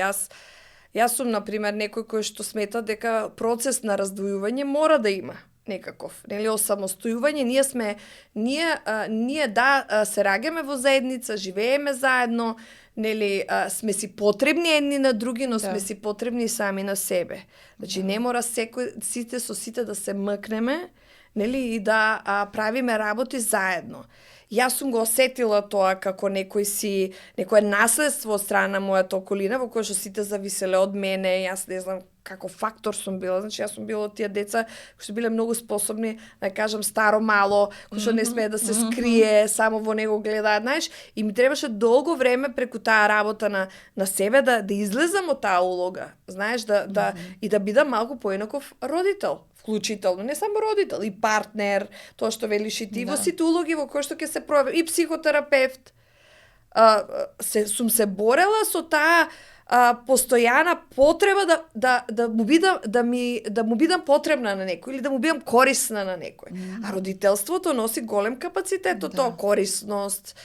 Speaker 2: Јас сум, например, некој кој што смета дека процес на раздвојување мора да има некаков, нели, осамостојување. Ние се раѓаме во заедница, живееме заедно, нели, сме си потребни едни на други, но сме си потребни сами на себе. Значи, не мора сите со сите да се мкнеме, нели, и да правиме работи заедно. Јас сум го осетила тоа како некое наследство од страна на мојата околина, во која што сите зависеле од мене, јас не знам како фактор сум била, значи јас сум била од тие деца кои што биле многу способни, да кажам, старо мало, кои што не смее да се скрие, само во него гледаат, знаеш, и ми требаше долго време преку таа работа на себе да излезам од таа улога, знаеш, и да бидам малку поинаков родител. Вклучително, не само родител, и партнер, тоа што велиш и ти, во сите улоги во кои што ќе се пројави, и психотерапевт. Сум се борела со таа постојана потреба да му бидам потребна на некој или да му бидам корисна на некој. А родителството носи голем капацитет од тоа, корисност,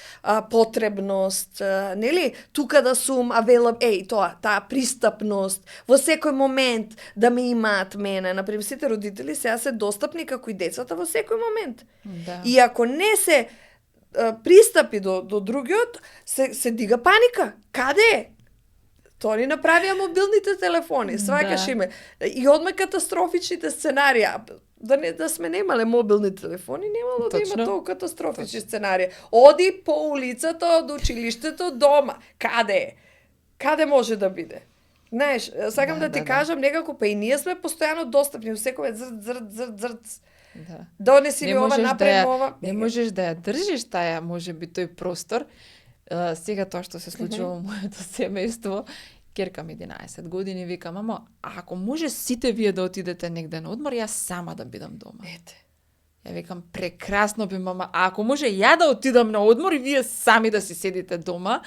Speaker 2: потребност, нели, тука да сум таа пристапност, во секој момент да ме имаат мене. Например, сите родители сега се достапни како и децата во секој момент. И ако не се пристапи до другиот, се дига паника. Каде е? Тоа ни направија мобилните телефони, сваќаш
Speaker 1: Да.
Speaker 2: име. И одма катастрофичните сценарија. Да сме немале мобилни телефони, немало да има
Speaker 1: Точно.
Speaker 2: толку катастрофични сценарија. Оди по улицата од училиштето дома. Каде е? Каде може да биде? Знаеш, сакам да ти кажам, некако па и ние сме постојано достапни, секој зрт.
Speaker 1: Да.
Speaker 2: Донеси
Speaker 1: Не
Speaker 2: ми ова,
Speaker 1: можеш
Speaker 2: напред ова.
Speaker 1: Не можеш да ја држиш таа, може би тој простор. Сега тоа што се случува во моето семејство, ќерка ми 11 години вика, мама, ако може сите вие да отидете негде на одмор, јас сама да бидам дома.
Speaker 2: Ете.
Speaker 1: Ја викам, прекрасно би, мама, а ако може ја да отидам на одмор и вие сами да си седите дома,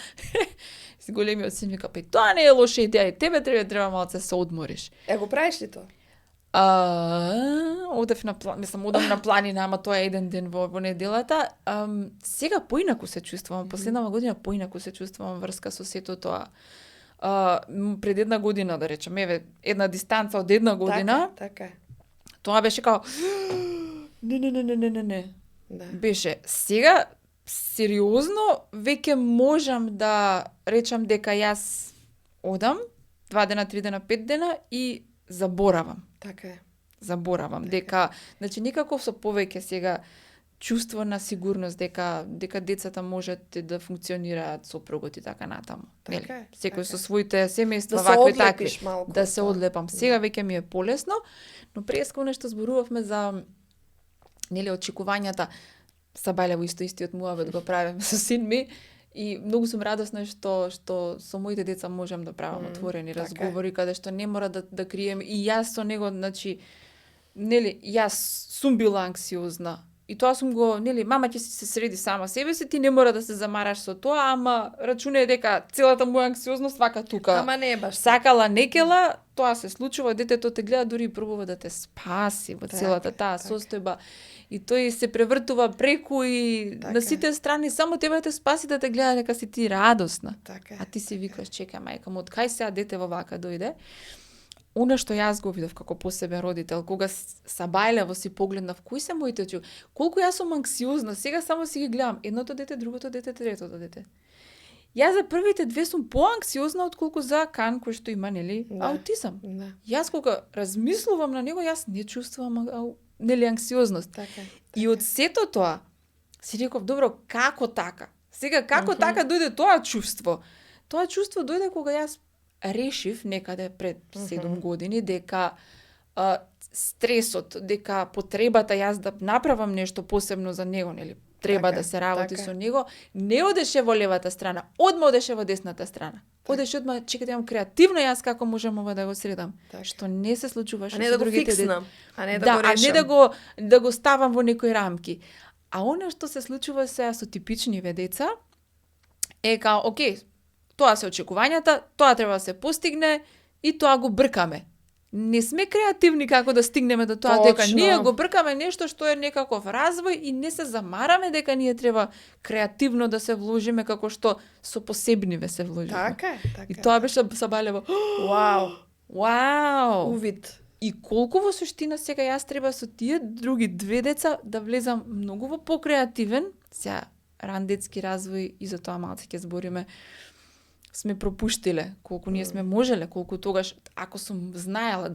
Speaker 1: си големиот син вика, па и тоа не е лоша идеја, и тебе треба малце се одмориш.
Speaker 2: Го правиш ли тоа?
Speaker 1: Одев на одам на планина, ама тоа е еден ден во неделата. Сега поинаку се чувствувам, последнава година поинаку се чувствувам врска со сето тоа. Пред една година, да речем, еве, една дистанца од една година,
Speaker 2: Така е.
Speaker 1: тоа беше као не.
Speaker 2: Да.
Speaker 1: Беше. Сега, сериозно, веќе можам да речам дека јас одам 2 дена, 3 дена, 5 дена и заборавам.
Speaker 2: Така е.
Speaker 1: Заборавам дека, значи никако со повеќе сега чувство на сигурност дека децата можат да функционираат сопругот и така натаму. Нели?
Speaker 2: Така е,
Speaker 1: Секој
Speaker 2: така
Speaker 1: со
Speaker 2: е.
Speaker 1: своите семејства,
Speaker 2: Да се
Speaker 1: вакви такви,
Speaker 2: одлепиш малку
Speaker 1: да
Speaker 2: од
Speaker 1: се
Speaker 2: тоа.
Speaker 1: одлепам. Сега веќе ми е полесно, но преско нешто зборувавме за нели очекувањата. Сабајлево истиот муавет го правиме со син ми. И многу сум радосна што со моите деца можам да правам отворени
Speaker 2: така е.
Speaker 1: разговори каде што не мора да крием и јас со него, значи нели јас сум била анксиозна. И тоа сум го, нели, мама ќе си се среди сама себе си, ти не мора да се замараш со тоа, ама рачунај дека целата моја анксиозност вака тука.
Speaker 2: Ама не е баш.
Speaker 1: Сакала, некела, тоа се случува, детето те гледа, дури и пробува да те спаси во
Speaker 2: Така,
Speaker 1: целата таа
Speaker 2: така.
Speaker 1: состојба. И тој се превртува преку и
Speaker 2: Така.
Speaker 1: на сите страни, само тебе да те спаси да те гледа дека си ти радосна.
Speaker 2: Така е.
Speaker 1: А ти си викаш, чека, мајка му, од кај сега дете во вака дојде? Она што јас го видов како посебен родител, кога сабајлево си погледнав кои се моите очи, колку јас сум анксиозна, сега само си ги гледам, едното дете, другото дете, третото дете. Јас за првите две сум поанксиозна отколку за Кан кој што има, нели,
Speaker 2: Да.
Speaker 1: аутизам.
Speaker 2: Да.
Speaker 1: Јас кога размислувам на него, јас не чувствувам нели анксиозност.
Speaker 2: Така е.
Speaker 1: И од сето тоа си реков, добро, како така? Сега како така дојде тоа чувство? Тоа чувство дојде кога јас решив некаде пред 7 години дека стресот, дека потребата јас да направам нешто посебно за него, нели, треба
Speaker 2: Така,
Speaker 1: да се работи
Speaker 2: така.
Speaker 1: со него, не одеше во левата страна, одма одеше во десната страна. Одеше одма, чекајте, имам креативно јас како можам ова да го средам.
Speaker 2: Така.
Speaker 1: Што не се случуваше
Speaker 2: А не
Speaker 1: со
Speaker 2: да го
Speaker 1: другите деца.
Speaker 2: фикснам, а не да
Speaker 1: Да,
Speaker 2: го
Speaker 1: а
Speaker 2: решам.
Speaker 1: не да го ставам во некои рамки. А она што се случува сега со типичниве деца е као, окей, тоа се очекувањата, тоа треба да се постигне и тоа го бркаме. Не сме креативни како да стигнеме до тоа дека
Speaker 2: Точно.
Speaker 1: ние го бркаме нешто што е некаков развој и не се замараме дека ние треба креативно да се вложиме како што со посебниве се вложиме.
Speaker 2: Така е, така
Speaker 1: И
Speaker 2: е.
Speaker 1: тоа беше сабајлево.
Speaker 2: Вау,
Speaker 1: Вау!
Speaker 2: увид.
Speaker 1: И колку во суштина сега јас треба со тие други две деца да влезам многу во покреативен, сега ран детски развој и за тоа малце ќе збориме, сме пропуштиле, колку ние сме можеле, колку тогаш, ако сум знаела,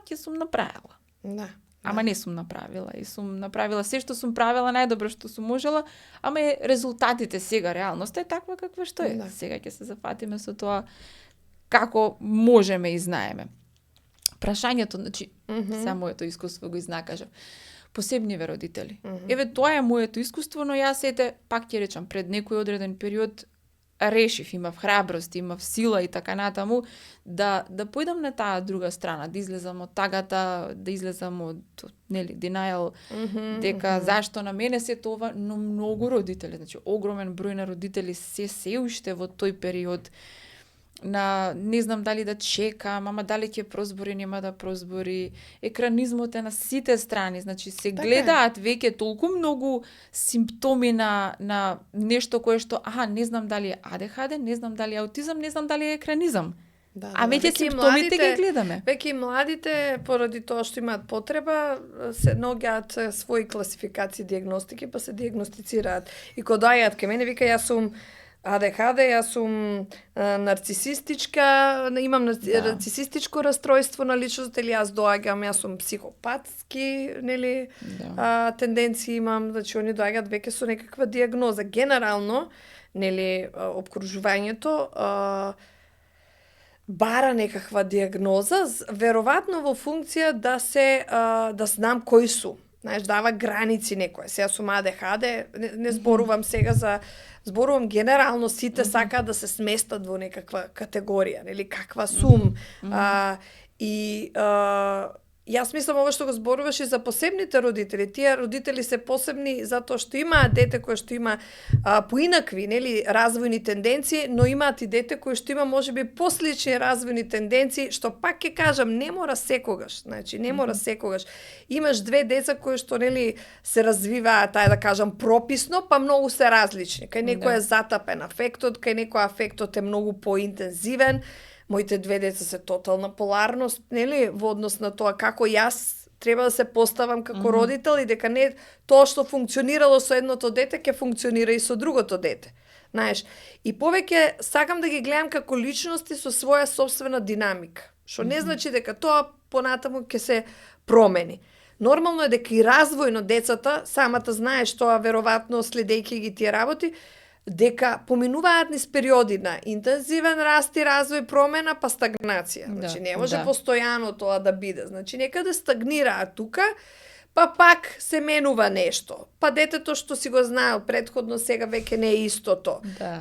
Speaker 1: ќе сум направила.
Speaker 2: Да.
Speaker 1: Ама не сум направила и сум направила се што сум правила најдобро што сум можела, ама е резултатите сега, реалноста е таква каква што е.
Speaker 2: Да.
Speaker 1: Сега ќе се зафатиме со тоа како можеме и знаеме. Прашањето, значи, сега моето искуство го изнакажав. Посебниве родители. Еве, тоа е моето искуство, но јас пак ќе речам, пред некој одреден период решив, имав храброст, имав сила и така натаму, да појдам на таа друга страна, да излезам од тагата, да излезам од, нели, denial, дека зашто на мене се тоа, но многу родители, значи огромен број на родители се уште во тој период на не знам дали да чекам, ама дали ќе прозбори, нема да прозбори. Екранизмот е на сите страни, значи се
Speaker 2: Така е.
Speaker 1: гледаат веќе толку многу симптоми на нешто кое што, не знам дали е АДХД, не знам дали е аутизам, не знам дали е екранизам.
Speaker 2: Да,
Speaker 1: А веќе
Speaker 2: и
Speaker 1: симптомите ги гледаме.
Speaker 2: Веќе и младите, поради тоа што имаат потреба, се наоѓаат своји класификации, диагностики, па се диагностицираат. И кога доаѓаат кај мене, вика, јас сум АДХД, јас сум нарцисистичка, имам нарцисистичко расстройство на личност, или јас доаѓам, јас сум психопатски, нели, тенденции имам, значи они доаѓаат веќе со некаква диагноза. Генерално, нели, опкружувањето бара некаква диагноза, веројатно во функција да знам кои су. Знаеш, дава граници некоја. Сега сум АДХД, не зборувам сега зборувам генерално, сите сакаат да се сместат во некаква категорија, нели, каква сум. Јас мислам ова што го зборуваш и за посебните родители. Тие родители се посебни затоа што имаат дете кое што има поинакви, нели, развојни тенденции, но имаат и дете кое што има можеби послични развојни тенденции, што пак ќе кажам, не мора секогаш. Значи, не мора секогаш. Имаш две деца кои што, нели, се развиваат, да кажам, прописно, па многу се различни. Кај некој е затапен афектот, кај некој афектот е многу поинтензивен. Моите две деца се тотална поларност, нели, во однос на тоа како јас треба да се поставам како родител и дека не тоа што функционирало со едното дете ќе функционира и со другото дете. Знаеш, и повеќе сакам да ги гледам како личности со своја собствена динамика, што не значи дека тоа понатаму ќе се промени. Нормално е дека и развојно децата, самата знаеш тоа веројатно следејќи ги тие работи, дека поминуваат низ периоди на интензивен раст и развој, промена, па стагнација. Значи, не може постојано тоа да биде. Значи, некаде стагнираат тука, па пак се менува нешто. Па детето што си го знаел предходно, сега веќе не е истото.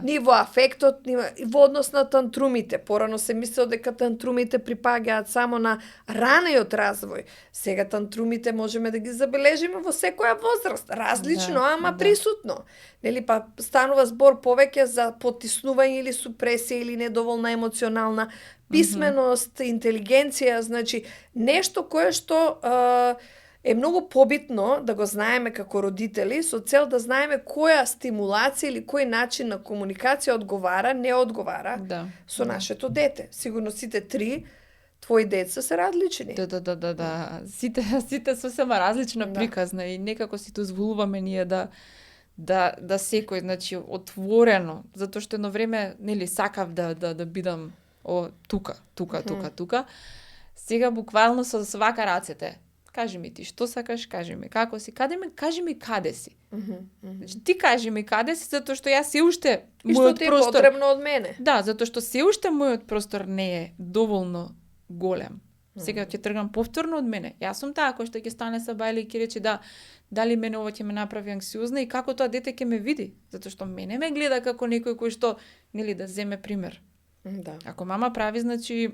Speaker 2: Ни во афектот, ни во однос на тантрумите. Порано се мислело дека тантрумите припаѓаат само на раниот развој. Сега тантрумите можеме да ги забележиме во секоја возраст. Различно, ама присутно. Нели, па станува збор повеќе за потиснување или супресија или недоволна емоционална писменост, интелигенција, значи нешто кое што е многу побитно да го знаеме како родители, со цел да знаеме која стимулација или кој начин на комуникација одговара, не одговара со нашето дете. Сигурно сите три твои деца се различни.
Speaker 1: Да. Сите сосема различно приказна и некако си дозволуваме ние да секој, значи, отворено, затоа што едно време, нели, сакав да бидам тука. Сега буквално со свака рацете. Кажи ми ти што сакаш, кажи ми како си, кажи ми каде си. Значи, ти кажи ми каде си, затоа што јас се уште
Speaker 2: мојот простор... И што ти е потребно од мене.
Speaker 1: Да, затоа што се уште мојот простор не е доволно голем. Сега ќе тргам повторно од мене. Јас сум таа кој што ќе стане са бајле и ќе рече дали мене ова ќе ме направи анксиозна и како тоа дете ќе ме види, затоа што мене ме гледа како некој кој што, нели, да земе пример. Ако мама прави, значи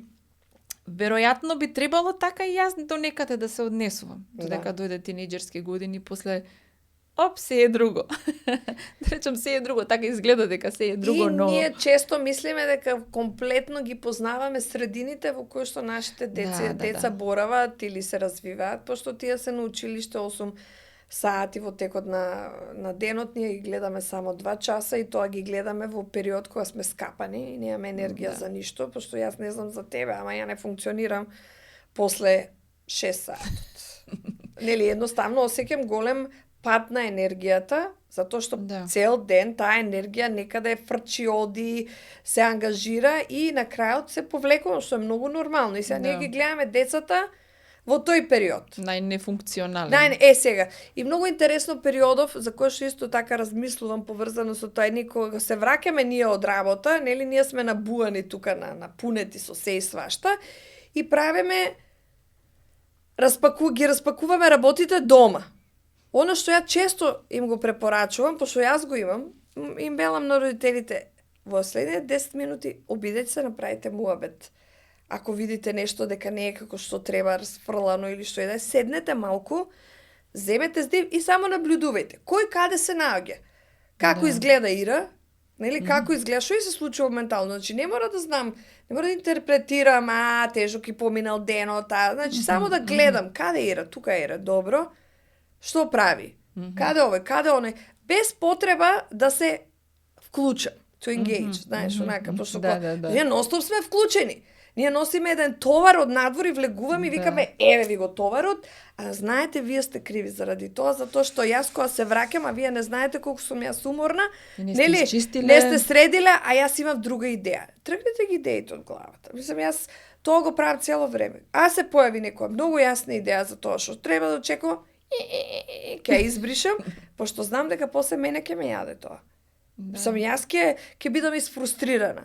Speaker 1: веројатно би требало така и јас до некаде да се однесувам. Додека дојде тинејџерски години, после се е друго. Да речам, се е друго, така изгледа дека се е друго, но...
Speaker 2: И ние често мислиме дека комплетно ги познаваме средините во кои што нашите деца борават или се развиваат, пошто тие се на училиште 8 сати во текот на денот, ние ги гледаме само 2 часа и тоа ги гледаме во период кога сме скапани и немаме енергија за ништо, пошто јас не знам за тебе, ама ја не функционирам после 6 сатот. Нели, едноставно осеќам голем пат на енергијата, затоа што цел ден таа енергија некаде фрчи, оди, се ангажира и на крајот се повлекува, што е многу нормално. И сега ние ги гледаме децата во тој период.
Speaker 1: Најнефункционален.
Speaker 2: Сега. И многу интересно периодов, за кој што исто така размислувам поврзано со тоа, кога се враќаме ние од работа, нели, ние сме набуани тука на пунети со се и свашта, и правиме, ги распакуваме работите дома. Оно што ја често им го препорачувам, пошто јас го имам, им велам на родителите, во следните 10 минути обидете се, направите муабет. Ако видите нешто дека не е како што треба расфрлано или што е, седнете малку, земете здив и само наблюдувајте. Кој каде се наоѓа? Како изгледа Ира? Нели, како изгледа? Што се случува ментално? Значи, не мора да знам, не мора да интерпретирам, тежок и поминал денот, значи, само да гледам. Каде Ира? Тука Ира. Добро. Што прави? Каде овој? Каде оној? Без потреба да се вклучам. To engage, знаеш, онака, пошто ние ностоп сме вклучени. Ние носиме еден товар од надвор и влегуваме и
Speaker 1: Да.
Speaker 2: викаме еве ви го товарот, а знаете вие сте криви заради тоа, затоа што јас кога се враќам, а вие не знаете колку сум јас уморна,
Speaker 1: И не сте
Speaker 2: нели?
Speaker 1: изчистиле.
Speaker 2: Не сте средиле, а јас имам друга идеја. Тргнете ги идеите од главата. Мислам, јас тоа го правам цело време. А се појави некоја многу јасна идеја за тоа што треба да очекувам, ќе ја избришам, пошто знам дека после мене ќе ме јаде тоа.
Speaker 1: Да.
Speaker 2: Сам јас ќе бидам изфрустрирана.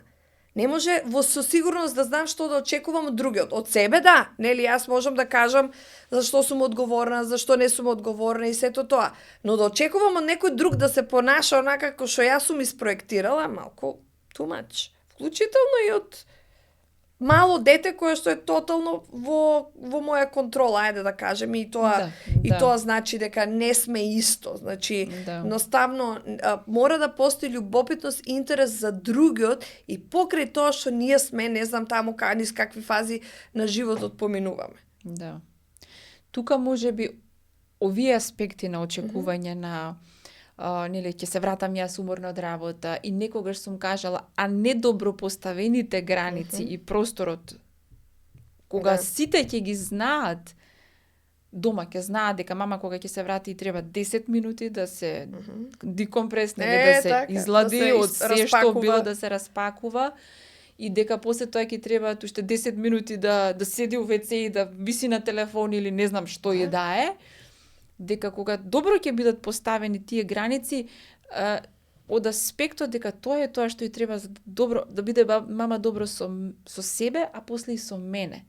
Speaker 2: Не може со сигурност да знам што да очекувам од другиот. Од себе да, нели јас можам да кажам зашто сум одговорна, зашто не сум одговорна и сето тоа. Но да очекувам од некој друг да се понаша онака како што јас сум испроектирала, малку too much. Вклучително и од мало дете кое што е тотално во моја контрола, ајде да кажеме, и тоа
Speaker 1: Да.
Speaker 2: тоа значи дека не сме исто. Значи,
Speaker 1: Да.
Speaker 2: едноставно мора да постои љубопитност и интерес за другиот и покрај тоа што ние сме, не знам таму низ какви фази на животот поминуваме.
Speaker 1: Да. Тука може би овие аспекти на очекување на нели ќе се вратам јас уморна од работа и некогаш сум кажала, а недобро поставените граници и просторот кога
Speaker 2: Да.
Speaker 1: сите ќе ги знаат, дома ќе знаат дека мама кога ќе се врати и треба 10 минути да се декомпресне, да се
Speaker 2: така,
Speaker 1: излади
Speaker 2: да се
Speaker 1: од се што
Speaker 2: распакува.
Speaker 1: било да се распакува и дека после тоа ќе треба уште 10 минути да седи у WC и да виси на телефон или не знам што е да е, дека кога добро ќе бидат поставени тие граници, од аспектот дека тоа е тоа што и треба за добро да биде мама добро со себе, а после и со мене.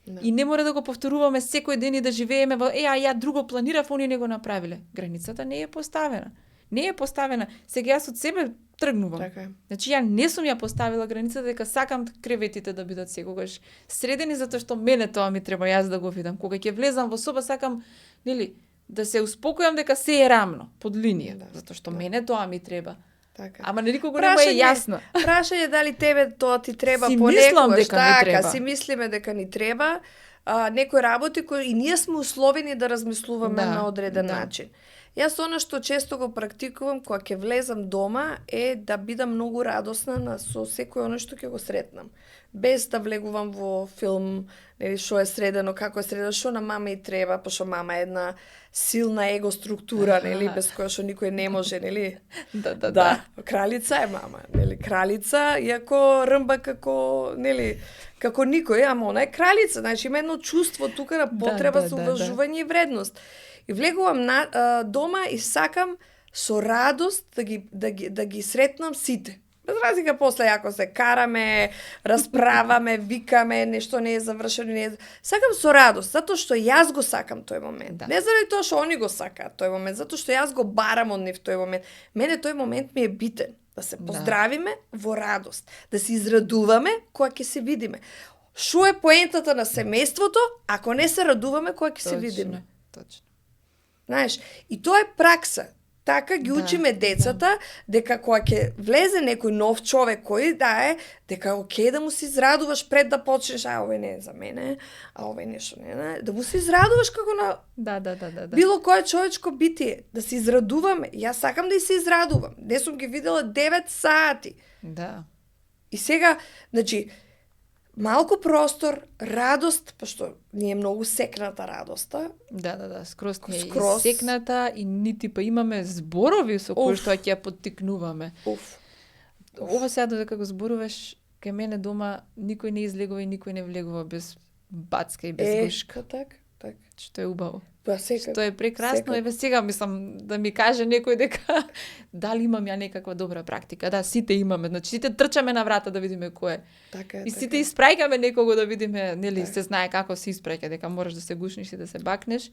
Speaker 2: Да.
Speaker 1: И не мора да го повторуваме секој ден и да живееме во а ја друго планирав, они не го направиле. Границата не е поставена. Не е поставена. Сега јас од себе тргнувам.
Speaker 2: Така е.
Speaker 1: Значи ја не сум ја поставила границата дека сакам креветите да бидат секогаш средени затоа што мене тоа ми треба јас да го видам. Кога ќе влезам во соба сакам, нели, да се успокојам дека се е рамно под линија,
Speaker 2: Да,
Speaker 1: затоа што
Speaker 2: да.
Speaker 1: мене тоа ми треба.
Speaker 2: Така.
Speaker 1: Ама не никого не му е јасно.
Speaker 2: Прашање дали тебе тоа ти треба
Speaker 1: Си
Speaker 2: понекогаш,
Speaker 1: мислам дека ми
Speaker 2: така,
Speaker 1: треба.
Speaker 2: си мислиме дека ни треба. Некои работи кои и ние сме условени да размислуваме
Speaker 1: Да,
Speaker 2: на одреден
Speaker 1: да.
Speaker 2: начин. Јас она што често го практикувам кога ќе влезам дома е да бидам многу радосна со секој оно што ќе го сретнам. Без да влегувам во филм, нели што е средено, како е средено, што на мама и треба, пошто мама е една силна его структура, нели, без која што никој не може, нели?
Speaker 1: Да.
Speaker 2: Кралица е мама, нели, кралица, иако рмба како, нели, како никој, ама она е кралица, значи има едно чувство тука на потреба за уважување и вредност. И влегувам дома и сакам со радост да ги сретнам сите. Без разлика после ако се караме, расправаме, викаме, нешто не е завршено, не е... Сакам со радост, затоа што јас го сакам тој момент.
Speaker 1: Да.
Speaker 2: Не заради тоа што они го сакаат тој момент, затоа што јас го барам од нив тој момент. Мене тој момент ми е битен. Да се поздравиме во радост, да се израдуваме кога ќе се видиме. Што е поентата на семејството ако не се радуваме кога ќе се видиме?
Speaker 1: Точно.
Speaker 2: Знаеш, и тоа е пракса. Така ги учиме децата дека кога ќе влезе некој нов човек кој дека окей да му се израдуваш пред да почнеш, а овој не е за мене, а овој нешто не, да му се израдуваш како на
Speaker 1: Да.
Speaker 2: било кое човечко битие, да се израдуваме. Јас сакам да и се израдувам. Не сум ги видела 9 сати.
Speaker 1: Да.
Speaker 2: И сега, значи, малку простор, радост, пошто ни е многу секната радоста.
Speaker 1: Да, скроз не е
Speaker 2: Скроз.
Speaker 1: секната и нити па имаме зборови со кои што ќе ја поттикнуваме. Ова сега додека го зборуваш, кај мене дома никој не излегува и никој не влегува без бацка и без гушка.
Speaker 2: Так.
Speaker 1: Што е убаво.
Speaker 2: Па секако.
Speaker 1: Што е прекрасно.
Speaker 2: Секако.
Speaker 1: Еве сега мислам да ми каже некој дека дали имам ја некаква добра практика. Да, сите имаме. Значи сите трчаме на врата да видиме кој е.
Speaker 2: Така е.
Speaker 1: И сите испраќаме некого да видиме, нели,
Speaker 2: Така.
Speaker 1: се знае како се испраќа, дека мораш да се гушниш и да се бакнеш.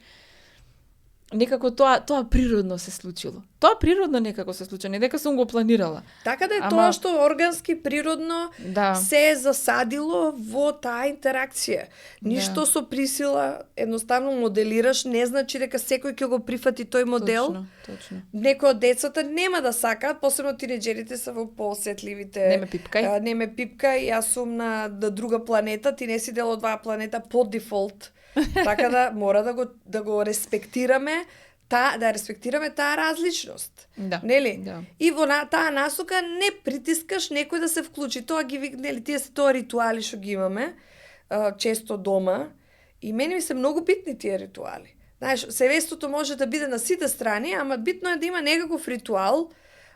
Speaker 1: Некако тоа природно се случило. Тоа природно некако се случи, не дека сум го планирала.
Speaker 2: Така да е
Speaker 1: Ама-
Speaker 2: тоа што органски, природно
Speaker 1: Да.
Speaker 2: се е засадило во таа интеракција. Ништо со присила, едноставно моделираш, не значи дека секој ќе го прифати тој модел.
Speaker 1: Точно.
Speaker 2: Некои од децата нема да сакаат, посебно тинеџерите се во поосетливите.
Speaker 1: Не ме пипкај.
Speaker 2: Не ме пипкај, јас сум на друга планета, ти не си дел од оваа планета по дефолт. Така да мора да го респектираме да респектираме таа различност.
Speaker 1: Да.
Speaker 2: Нели?
Speaker 1: Да.
Speaker 2: И во таа насока не притискаш некој да се вклучи. Тоа ги нели тие се тоа ритуали што ги имаме често дома и мене ми се многу битни тие ритуали. Знаеш, семејството може да биде на сите страни, ама битно е да има некаков ритуал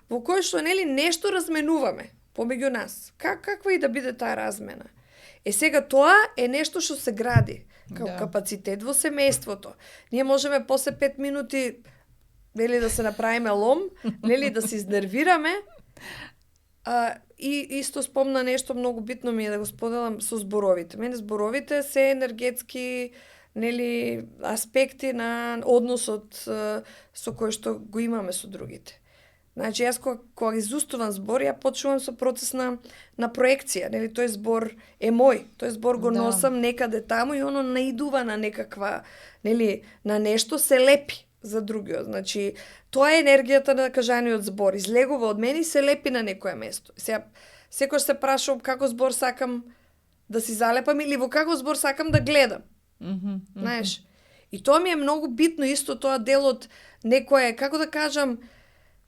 Speaker 2: во кој што нели нешто разменуваме помеѓу нас. Каква и да биде таа размена. Сега тоа е нешто што се гради како капацитет во семејството. Ние можеме после 5 минути нели да се направиме лом, нели да се изнервираме. И исто спомна нешто многу битно ми е да го споделам со зборовите. Мене зборовите се енергетски нели аспекти на односот со кој што го имаме со другите. Значи, јас кога изустувам збор, ја почнувам со процес на проекција, нели, тој збор е мој, тој збор го носам некаде таму и оно наидува на некаква, нели, на нешто се лепи за другиот. Значи, тоа е енергијата на кажаниот збор, излегува од мене и се лепи на некое место. Сега, секој се прашувам како збор сакам да си залепам или во како збор сакам да гледам. Знаеш? И тоа ми е многу битно, исто тоа дел од некое, како да кажам,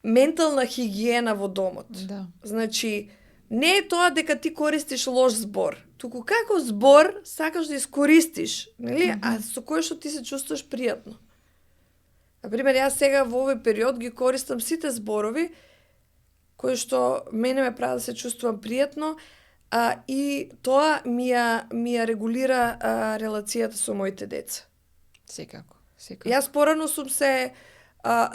Speaker 2: ментална хигиена во домот.
Speaker 1: Да.
Speaker 2: Значи, не е тоа дека ти користиш лош збор, туку како збор сакаш да искористиш, нели? А со кој што ти се чувствуваш пријатно. Например, јас сега во овој период ги користам сите зборови кои што мене ме прави да се чувствувам пријатно, и тоа ми ја регулира релацијата со моите деца.
Speaker 1: Секако.
Speaker 2: Јас порано сум се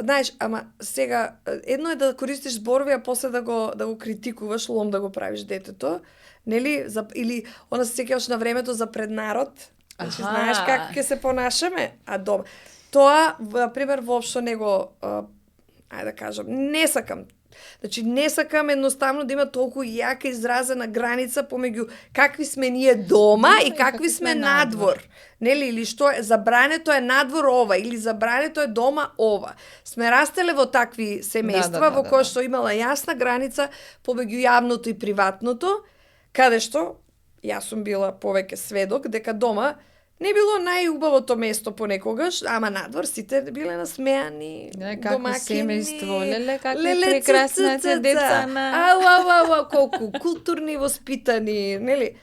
Speaker 2: знаеш, ама сега едно е да користиш зборови, а после да го критикуваш, лом да го правиш детето, нели, или она се сеќаваш на времето за пред народ. Значи знаеш како ќе се понашаме, а дома. Тоа, например, воопшто не го ајде да кажам, не сакам. Значи не сакам едноставно да има толку јака изразена граница помеѓу какви сме ние дома и какви сме надвор. Нели, или што е забрането е надвор ова или забрането е дома ова. Сме растеле во такви семејства во кои што имала јасна граница помеѓу јавното и приватното, каде што јас сум била повеќе сведок дека дома не било најубавото место понекогаш, ама надвор сите биле насмеани, домакини.
Speaker 1: Семејство, леле, какви прекрасни се деца на...
Speaker 2: колку културни, воспитани, нели?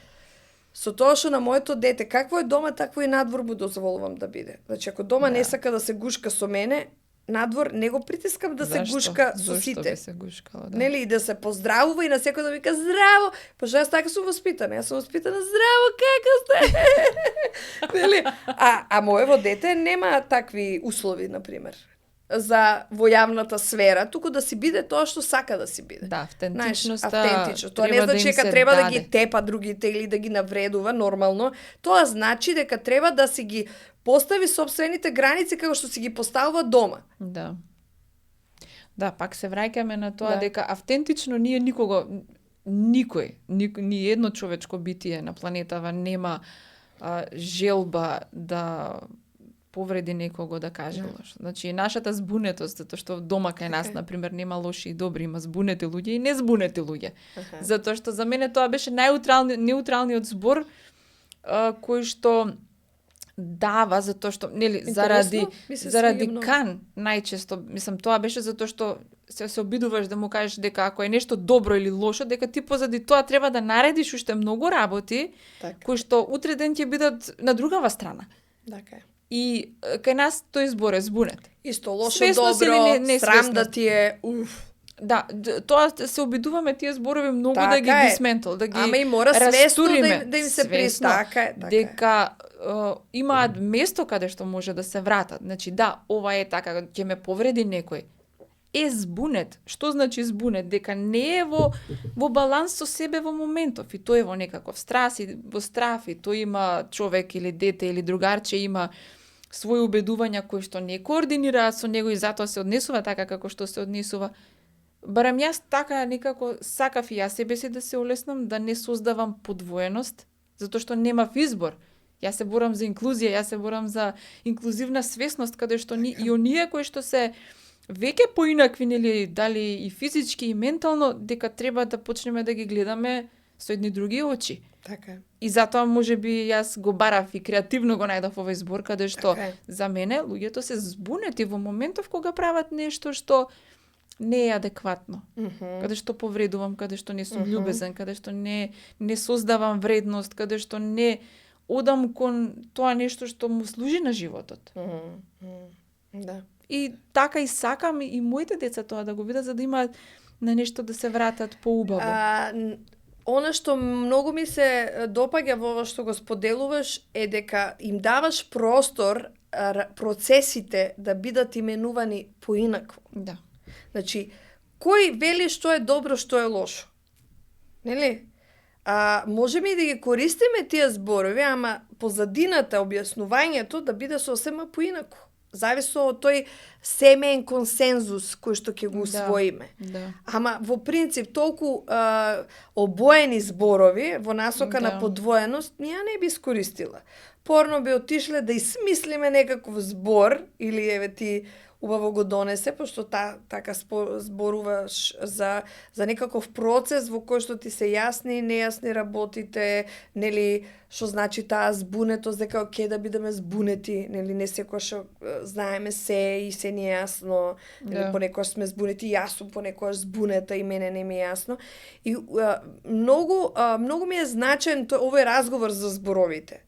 Speaker 2: Со тоа што на моето дете, какво е дома, такво и надвор му дозволувам да биде. Значи, ако дома не сака да се гушка со мене, надвор не го притискам да се гушка со сите.
Speaker 1: Зошто би се гушкало, да.
Speaker 2: Нели, и да се поздравува и на секој да вика здраво. Пошто јас така сум воспитана. Јас сум воспитана здраво, како сте? Нели? А моево дете нема такви услови, например, за во јавната сфера, туку да си биде тоа што сака да си биде.
Speaker 1: Да, автентичноста.
Speaker 2: Автентично. Тоа не значи дека треба да ги тепа другите или да ги навредува нормално. Тоа значи дека треба да си ги постави собствените граници како што си ги поставува дома.
Speaker 1: Да. Да, пак се враќаме на тоа дека автентично ние никого, ни едно човечко битие на планетава нема желба да повреди некого, да каже лош. Значи, нашата збунетост, затоа што дома кај нас, например, нема лоши и добри, има збунети луѓе и незбунети луѓе. Затоа што за мене тоа беше неутралниот збор кој што дава, затоа што, нели, заради кан, најчесто, мислам, тоа беше затоа што се обидуваш да му кажеш дека ако е нешто добро или лошо, дека ти позади тоа треба да наредиш уште многу работи, кои што утре ден ќе бидат на другава страна.
Speaker 2: Така е.
Speaker 1: И кај нас тој збор е збунет.
Speaker 2: Исто лошо, добро, срам да ти е,
Speaker 1: Да, тоа се обидуваме тие зборови многу да ги дисментал, да ги
Speaker 2: ама и мора свесно да им се
Speaker 1: така дека имаат место каде што може да се вратат. Значи да, ова е така, ќе ме повреди некој. Е збунет. Што значи збунет? Дека не е во баланс со себе во моментов и тој е во некаков страс и во страф и тој има човек или дете или другарче има своји убедувања кои што не координираат со него и затоа се однесува така како што се однесува. Барем јас така некако сакав и јас себе си да се олеснам, да не создавам подвоеност, затоа што немав избор. Јас се борам за инклузија, јас се борам за инклузивна свесност, каде што и оние кои што се веќе поинакви, нели, дали и физички и ментално, дека треба да почнеме да ги гледаме со едни други очи.
Speaker 2: Така е.
Speaker 1: И затоа можеби јас го барав и креативно го најдов овој збор, каде што
Speaker 2: Така е.
Speaker 1: за мене луѓето се збунети во моментов кога прават нешто што не е адекватно. Каде што повредувам, каде што не сум љубезен, каде што не создавам вредност, каде што не одам кон тоа нешто што му служи на животот.
Speaker 2: Да.
Speaker 1: И така и сакам и моите деца тоа да го видат, за да имаат на нешто да се вратат поубаво.
Speaker 2: Она што многу ми се допаѓа во ова што го споделуваш е дека им даваш простор процесите да бидат именувани поинакво.
Speaker 1: Да.
Speaker 2: Значи, кој вели што е добро, што е лошо? Нели? Можеме и да ги користиме тие зборови, ама позадината, објаснувањето да биде сосема поинако. Зависи од тој семеен консензус кој што ќе го усвоиме.
Speaker 1: Да.
Speaker 2: Ама во принцип толку обоени зборови во насока на подвоеност ние не би искористила. Порно би отишле да измислиме некаков збор или еве ти убаво го донесе, пошто така зборуваш за некаков процес во кој што ти се јасни и нејасни работите, нели, што значи таа збунетост, дека оке да бидеме збунети, нели, не секогаш знаеме се и се не е јасно, нели, понекогаш сме збунети, јас сум понекогаш збунета и мене не ми е јасно. И многу ми е значен овој разговор за зборовите.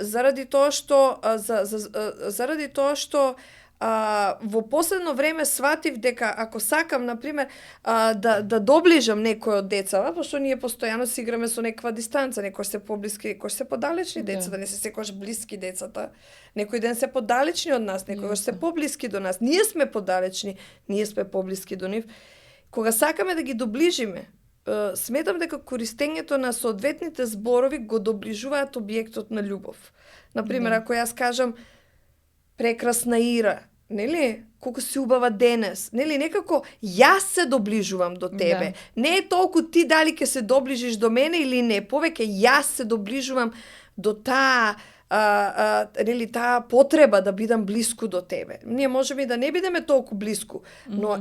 Speaker 2: Заради тоа што во последно време сватив дека ако сакам, например, да доближам некој од децава, пошто ние постојано си играме со некаква дистанца, некој се поблиски, некој се подалечни деца, да не се секогаш блиски децата. Некој ден се подалечни од нас, некој се поблиски до нас. Ние сме подалечни, ние сме поблиски до нив. Кога сакаме да ги доближиме, сметам дека користењето на соодветните зборови го доближуваат објектот на љубов. Например, ако јас кажам прекрасна Ира, нели? Колку си убава денес. Нели, некако јас се доближувам до тебе. Не е толку ти дали ќе се доближиш до мене или не, повеќе јас се доближувам до таа нели, таа потреба да бидам блиску до тебе. Ние можеме и да не бидеме толку блиску, но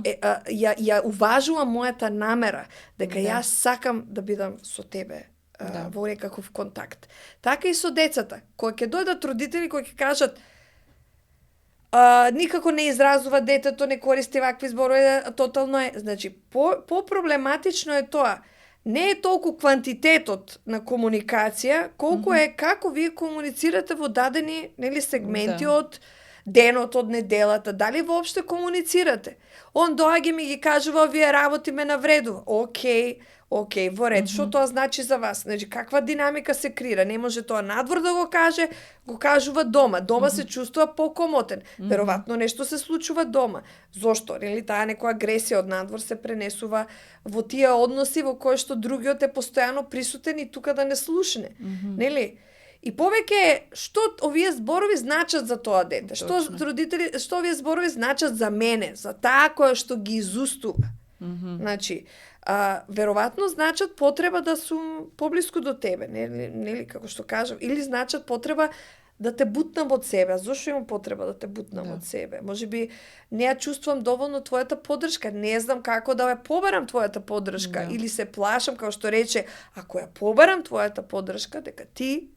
Speaker 2: ја уважувам мојата намера дека јас сакам да бидам со тебе во некаков контакт. Така и со децата. Кога ќе дојдат родители кои ќе кажат никако не изразува детето, не користи вакви зборови, тотално е. Значи, по-проблематично е тоа. Не е толку квантитетот на комуникација, колку е како вие комуницирате во дадени, нели, сегменти од денот, од неделата, дали воопште комуницирате. Он доаѓа ми ги кажува, вие работи ме навредува. Океј, во ред, што тоа значи за вас? Значи, каква динамика се крира? Не може тоа надвор да го каже, го кажува дома. Дома се чувствува покомотен. Веројатно нешто се случува дома. Зошто? Нели, таа некоја агресија од надвор се пренесува во тие односи во кои што другиот е постојано присутен и тука да не слушне. Нели? И повеќе што овие зборови значат за тоа дете? Што родители, што овие зборови значат за мене, за таа која што ги изустува? Значи, веројатно значат потреба да сум поблиску до тебе, нели, како што кажам, или значат потреба да те бутнам од себе. Зошто имам потреба да те бутнам од себе? Можеби не ја чувствувам доволно твојата поддршка, не знам како да ја побарам твојата поддршка, или се плашам, како што рече, ако ја побарам твојата поддршка, дека ти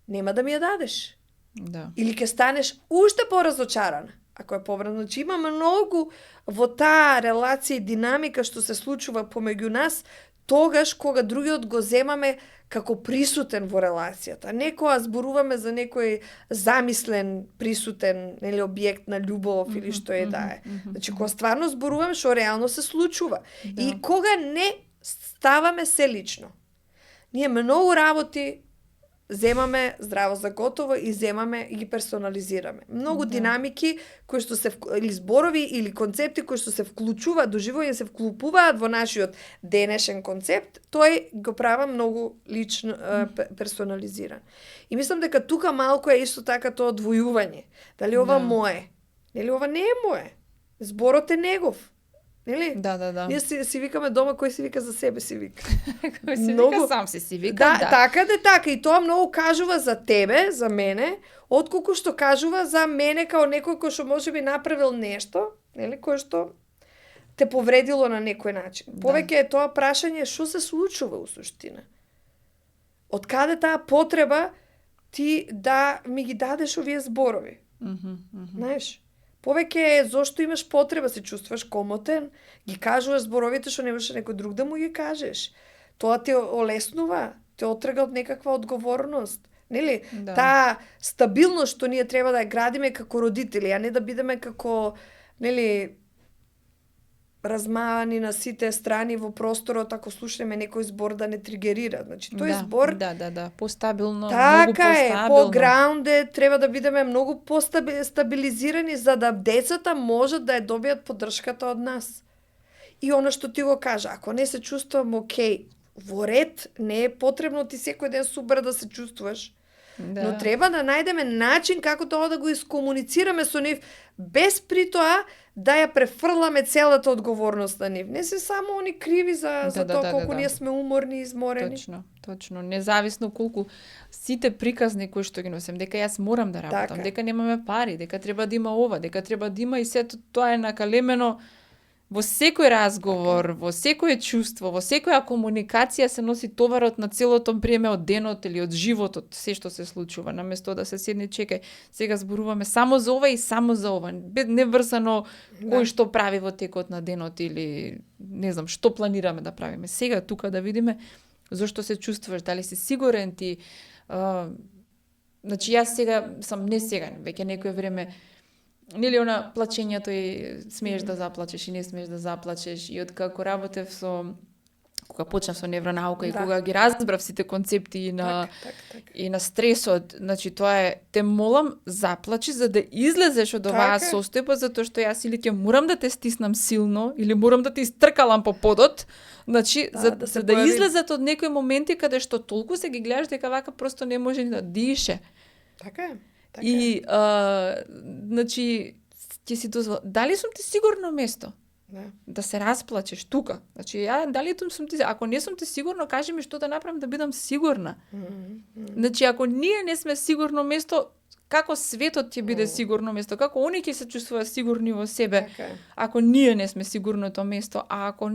Speaker 2: нема да ми ја дадеш. Или ќе станеш уште поразочарана. Ако е побрано, значи има многу во таа релација и динамика што се случува помеѓу нас, тогаш кога другиот го земаме како присутен во релацијата. Не кога зборуваме за некој замислен, присутен, нели, објект на љубов или што е да е. Значи кога стварно зборуваме што реално се случува. И кога не ставаме се лично. Ние многу работи земаме здраво за готово и земаме и ги персонализираме. Многу динамики кои што се или зборови или концепти кои што се вклучуваат, доживување се вклупуваат во нашиот денешен концепт, тој го права многу лично персонализиран. И мислам дека тука малку е исто така тоа одвојување. Дали ова мое? Нели ова не е мое? Зборот е негов. Нели?
Speaker 1: Да.
Speaker 2: Ние си викаме дома, кој си вика за себе си вика.
Speaker 1: Кој си вика сам си вика, да.
Speaker 2: Така. И тоа многу кажува за тебе, за мене, отколку што кажува за мене као некој кој што можеби направил нешто, нели, кој што те повредило на некој начин. Повеќе е тоа прашање што се случува у суштина. Од каде таа потреба ти да ми ги дадеш овие зборови? Знаеш? Повеќе е зошто имаш потреба, се чувствуваш комотен, ги кажуваш зборовите што не можеш некој друг да му ги кажеш. Тоа те олеснува, те отрга од некаква одговорност. Нели?
Speaker 1: Да.
Speaker 2: Таа стабилност што ние треба да ја градиме како родители, а не да бидеме како, нели, размавани на сите страни во просторот ако слушнеме некој збор да не тригерира. Значи тој збор
Speaker 1: постабилно, многу
Speaker 2: така е,
Speaker 1: постабилно.
Speaker 2: по-граунде, треба да бидеме многу постабилизирани за да децата можат да ја добијат поддршката од нас. И она што ти го кажа, ако не се чувствувам окей, во ред, не е потребно ти секој ден супер да се чувствуваш.
Speaker 1: Да.
Speaker 2: Но треба да најдеме начин како тоа да го искомуницираме со нив, без при тоа да ја префрламе целата одговорност на нив. Не се само они криви за тоа колку ние сме уморни и изморени.
Speaker 1: Точно. Независно колку сите приказни кои што ги носим, дека јас морам да работам,
Speaker 2: Така.
Speaker 1: дека немаме пари, дека треба да има ова, дека треба да има и сето тоа е накалемено во секој разговор, во секое чувство, во секоја комуникација се носи товарот на целото бреме од денот или од животот, се што се случува, наместо да се седне чекај, сега зборуваме само за ова и само за ова, не врзано кој што прави во текот на денот или не знам што планираме да правиме. Сега тука да видиме зошто се чувствуваш, дали си сигурен ти. Значи јас сега сум не сега, веќе некое време. Нели она плачењето и смееш да заплачеш и не смееш да заплачеш и откако работев кога почнав со невронаука и кога ги разбрав сите концепти и на и на стресот, значи тоа е те молам заплачи за да излезеш од оваа состојба, затоа што јас или ќе морам да те стиснам силно или морам да те истркалам по подот, значи за да излезат од некои моменти каде што толку се ги гледаш дека вака просто не може ни да дише.
Speaker 2: Така е.
Speaker 1: И, значи, ќе си дозвол... Дали сум ти сигурно место? Да се расплачеш тука. Значи, дали сум ти... Ако не сум ти сигурно, кажи ми што да направам да бидам сигурна. Значи, ако ние не сме сигурно место, како светот ќе биде сигурно место? Како они ќе се чувствуваат сигурни во себе? Ако ние не сме сигурното место, а ако...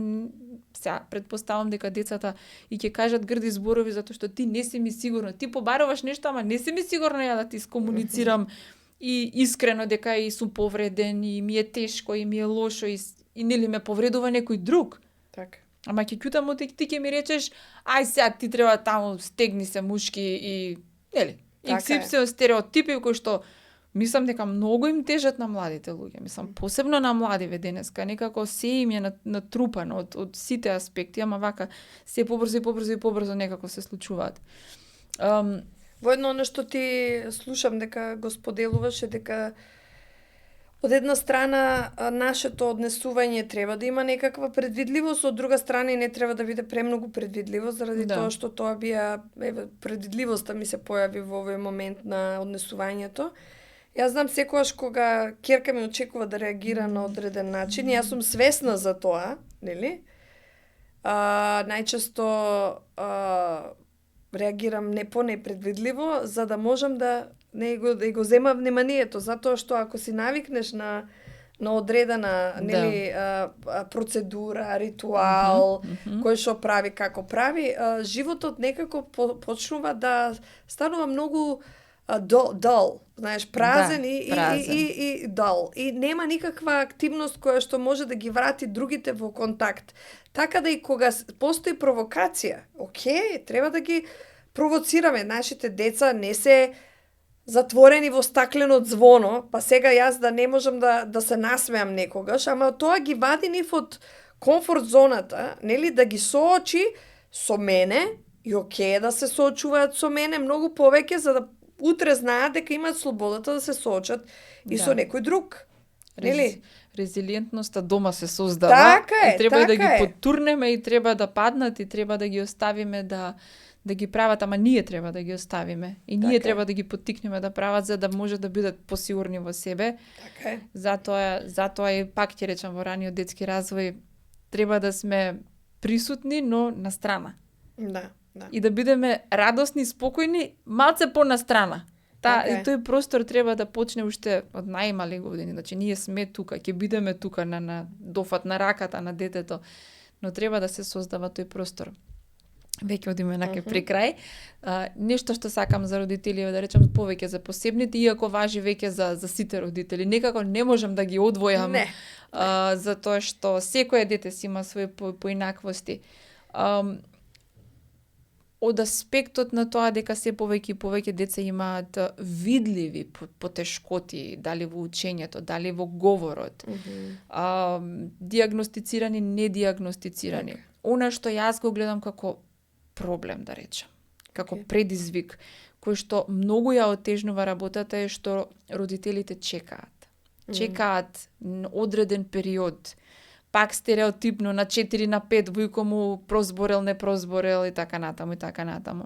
Speaker 1: Сега, предпоставам дека децата и ќе кажат грди зборови затоа што ти не си ми сигурна. Ти побаруваш нешто, ама не си ми сигурна ја да ти скомуницирам и искрено дека и сум повреден и ми е тешко и ми е лошо и нели ме повредува некој друг.
Speaker 2: Така.
Speaker 1: Ама ќе ќутам ти ќе ми речеш, ај сега ти треба таму стегни се мушки и нели, XY стереотипи кои што мислам дека многу им тежат на младите луѓе. Мислам посебно на младиве денеска, некако се им е натрупано од сите аспекти, ама вака се побрзо некако се случуваат.
Speaker 2: Во едно нешто ти слушам дека го споделуваш е дека од една страна нашето однесување треба да има некаква предвидливост, од друга страна и не треба да биде премногу предвидливо заради тоа што тоа предвидливоста ми се појави во овој момент на однесувањето. Јас знам секогаш кога ќерка ми очекува да реагира на одреден начин, јас сум свесна за тоа, нели? Најчесто реагирам непредвидливо, за да можам да го земам вниманието, затоа што ако си навикнеш на одредена нели процедура, ритуал, кој што прави како прави, животот некако почнува да станува многу дол, знаеш, празен и дол. И нема никаква активност која што може да ги врати другите во контакт. Така да и кога постои провокација, окей, треба да ги провоцираме. Нашите деца не се затворени во стаклено звоно, па сега јас да не можам да се насмеам некогаш, ама тоа ги вади нив од комфорт зоната, нели, да ги соочи со мене, и окей да се соочуваат со мене многу повеќе, за да утре знаат дека имаат слободата да се соочат и со некој друг. Нели?
Speaker 1: Резилиентноста дома се создава.
Speaker 2: Така е,
Speaker 1: и треба
Speaker 2: така
Speaker 1: да ги потурнеме и треба да паднат и треба да ги оставиме да ги прават, ама ние треба да ги оставиме. И ние треба да ги поттикнеме да прават за да може да бидат посигурни во себе.
Speaker 2: Така е.
Speaker 1: Затоа и пак ќе речам во раниот детски развој треба да сме присутни, но на страна.
Speaker 2: Да.
Speaker 1: И да бидеме радосни, спокојни, малце понастрана.
Speaker 2: Така е.
Speaker 1: тој простор треба да почне уште од најмали години. Значи, ние сме тука, ќе бидеме тука на дофат на раката на детето, но треба да се создава тој простор. Веќе одиме наке при крај. Нешто што сакам за родители да речам повеќе за посебните, иако важи веќе за сите родители. Некако не можам да ги одвојам,
Speaker 2: Не.
Speaker 1: затоа што секој дете си има свои поинаквости. Од аспектот на тоа дека се повеќе и повеќе деца имаат видливи потешкоти, дали во учењето, дали во говорот, диагностицирани, недиагностицирани. Она што јас го гледам како проблем, да речем, како предизвик, кој што многу ја отежнува работата е што родителите чекаат. Чекаат одреден период, пак стереотипно на 4 на 5 вујко му прозборел, не прозборел и така натаму и така натаму.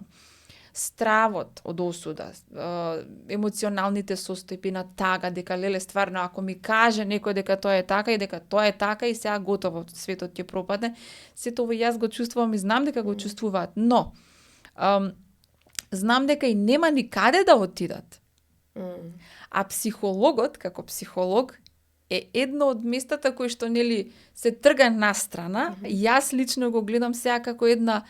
Speaker 1: Стравот од осуда, емоционалните состојби на тага, дека леле стварно ако ми каже некој дека тоа е така и дека тоа е така и сега готово светот ќе пропадне, сето ово јас го чувствувам и знам дека го чувствуваат, но знам дека и нема никаде да отидат. А психологот, како психолог, е едно од местата кои што нели се трга настрана. Јас лично го гледам сега како една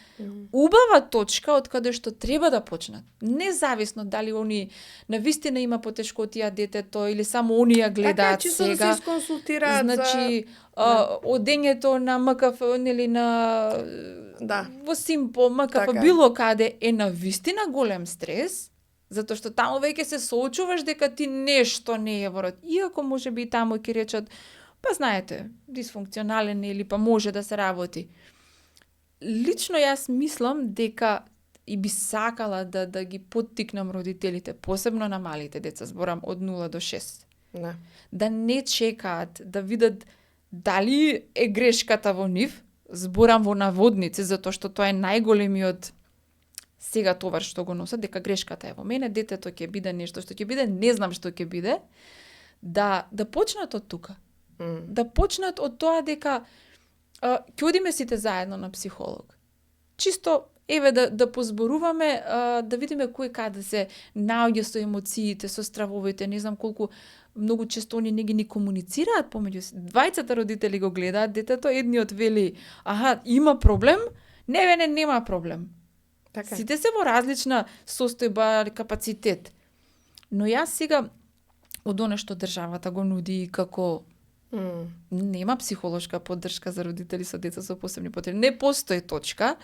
Speaker 1: убава точка од каде што треба да почнат. Независно дали они навистина има потешкотија детето или само они ја гледаат
Speaker 2: чисто
Speaker 1: сега.
Speaker 2: да се исконсултираат.
Speaker 1: Значи, одењето на МКФ, нели на во Симпо, МКФ, било каде е навистина голем стрес. Затоа што таму веќе се соочуваш дека ти нешто не е во ред. Иако може би и таму ќе речат, па знаете, дисфункционален или па може да се работи. Лично јас мислам дека и би сакала да ги поттикнам родителите, посебно на малите деца, зборам од 0 до 6. Да не чекаат да видат дали е грешката во нив, зборам во наводници, затоа што тоа е најголемиот сега товар што го носат, дека грешката е во мене, детето ќе биде нешто што ќе биде, не знам што ќе биде, да почнат од тука. Да почнат од тоа дека ќе одиме сите заедно на психолог. Чисто, еве да позборуваме, да видиме кој каде се наоѓа со емоциите, со стравовите, не знам колку многу често они не ги комуницираат помеѓу се. Двајцата родители го гледаат детето, едниот вели, има проблем, нема проблем.
Speaker 2: Така.
Speaker 1: Сите се во различна состојба, капацитет. Но јас сега од она што државата го нуди како нема психолошка поддршка за родители со деца со посебни потреби. Не постои точка.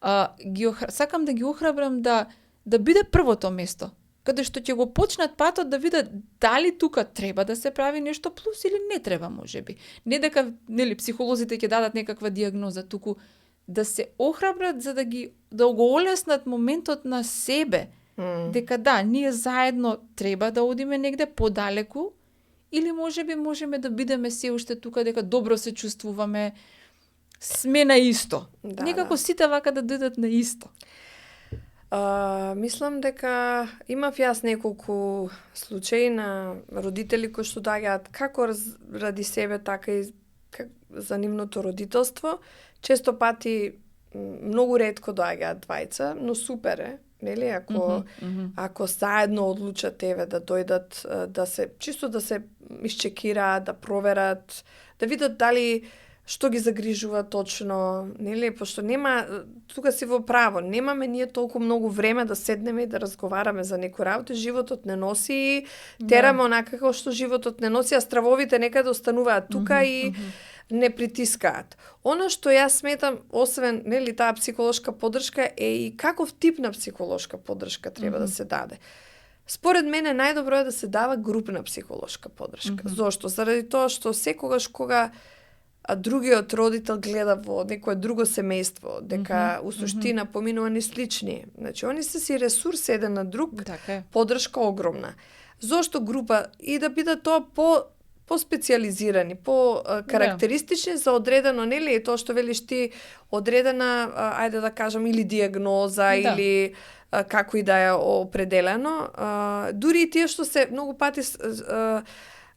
Speaker 1: Сакам да ги охрабрам да биде првото место, каде што ќе го почнат патот да видат дали тука треба да се прави нешто плюс или не треба можеби. Не дека нели психолозите ќе дадат некаква диагноза, туку да се охрабрат за да го олеснат моментот на себе. Дека ние заедно треба да одиме негде подалеку или можеби можеме да бидеме се уште тука дека добро се чувствуваме, сме на исто. Некако сите вака да дојдат на исто.
Speaker 2: Мислам дека имав јас неколку случаи на родители кои што доаѓаат како ради себе, така и за нивното родителство. Често пати многу ретко доаѓаат двајца, но супер е, нели, ако заедно одлучат да дојдат, чисто да се исчекираат, да проверат, да видат дали што ги загрижува точно, нели, пошто тука си во право, немаме ние толку многу време да седнеме и да разговараме за некои работи, животот не носи и тераме онака како што животот не носи, а стравовите некаде остануваат тука и не притискаат. Она што јас сметам, освен нели таа психолошка поддршка, е и каков тип на психолошка поддршка треба да се даде. Според мене најдобро е да се дава групна психолошка поддршка. Зошто? Заради тоа што секогаш кога другиот родител гледа во некое друго семејство, дека у суштина поминува низ слични. Значи, они се си ресурс еден на друг, поддршка огромна. Зошто група? И да бидат тоа по-специализирани, по-карактеристични за одредено, нели, тоа што велиш ти, одредена, ајде да кажам, или диагноза, или како и да е определено. Дури и тие што се многу пати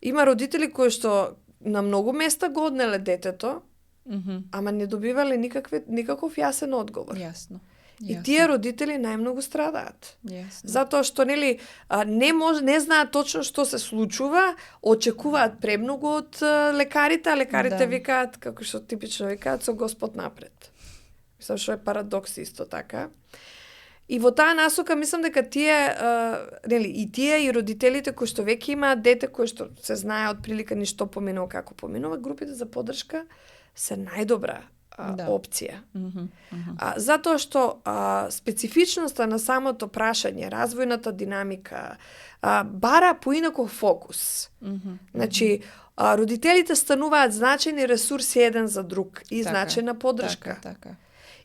Speaker 2: има родители кои што на многу места го однеле детето, ама не добивале никаков јасен одговор.
Speaker 1: Јасно.
Speaker 2: И
Speaker 1: Јасно.
Speaker 2: тие родители најмногу страдаат.
Speaker 1: Јасно.
Speaker 2: Затоа што не знаат точно што се случува, очекуваат премногу од лекарите, а лекарите
Speaker 1: Да.
Speaker 2: викаат, како што типично викаат, со Господ напред. Мислам што е парадокс исто така. И во таа насока мислам дека тие и тие и родителите кои што веќе имаат дете кои што се знае од прилика ни што поминува, како поминува, групите за поддршка се најдобра
Speaker 1: Да.
Speaker 2: опција.
Speaker 1: Мгм, мгм.
Speaker 2: Затоа што специфичноста на самото прашање, развојната динамика, бара поинаков фокус.
Speaker 1: Мгм.
Speaker 2: Значи, родителите стануваат значајни ресурси еден за друг и
Speaker 1: Така,
Speaker 2: значајна поддршка.
Speaker 1: Така.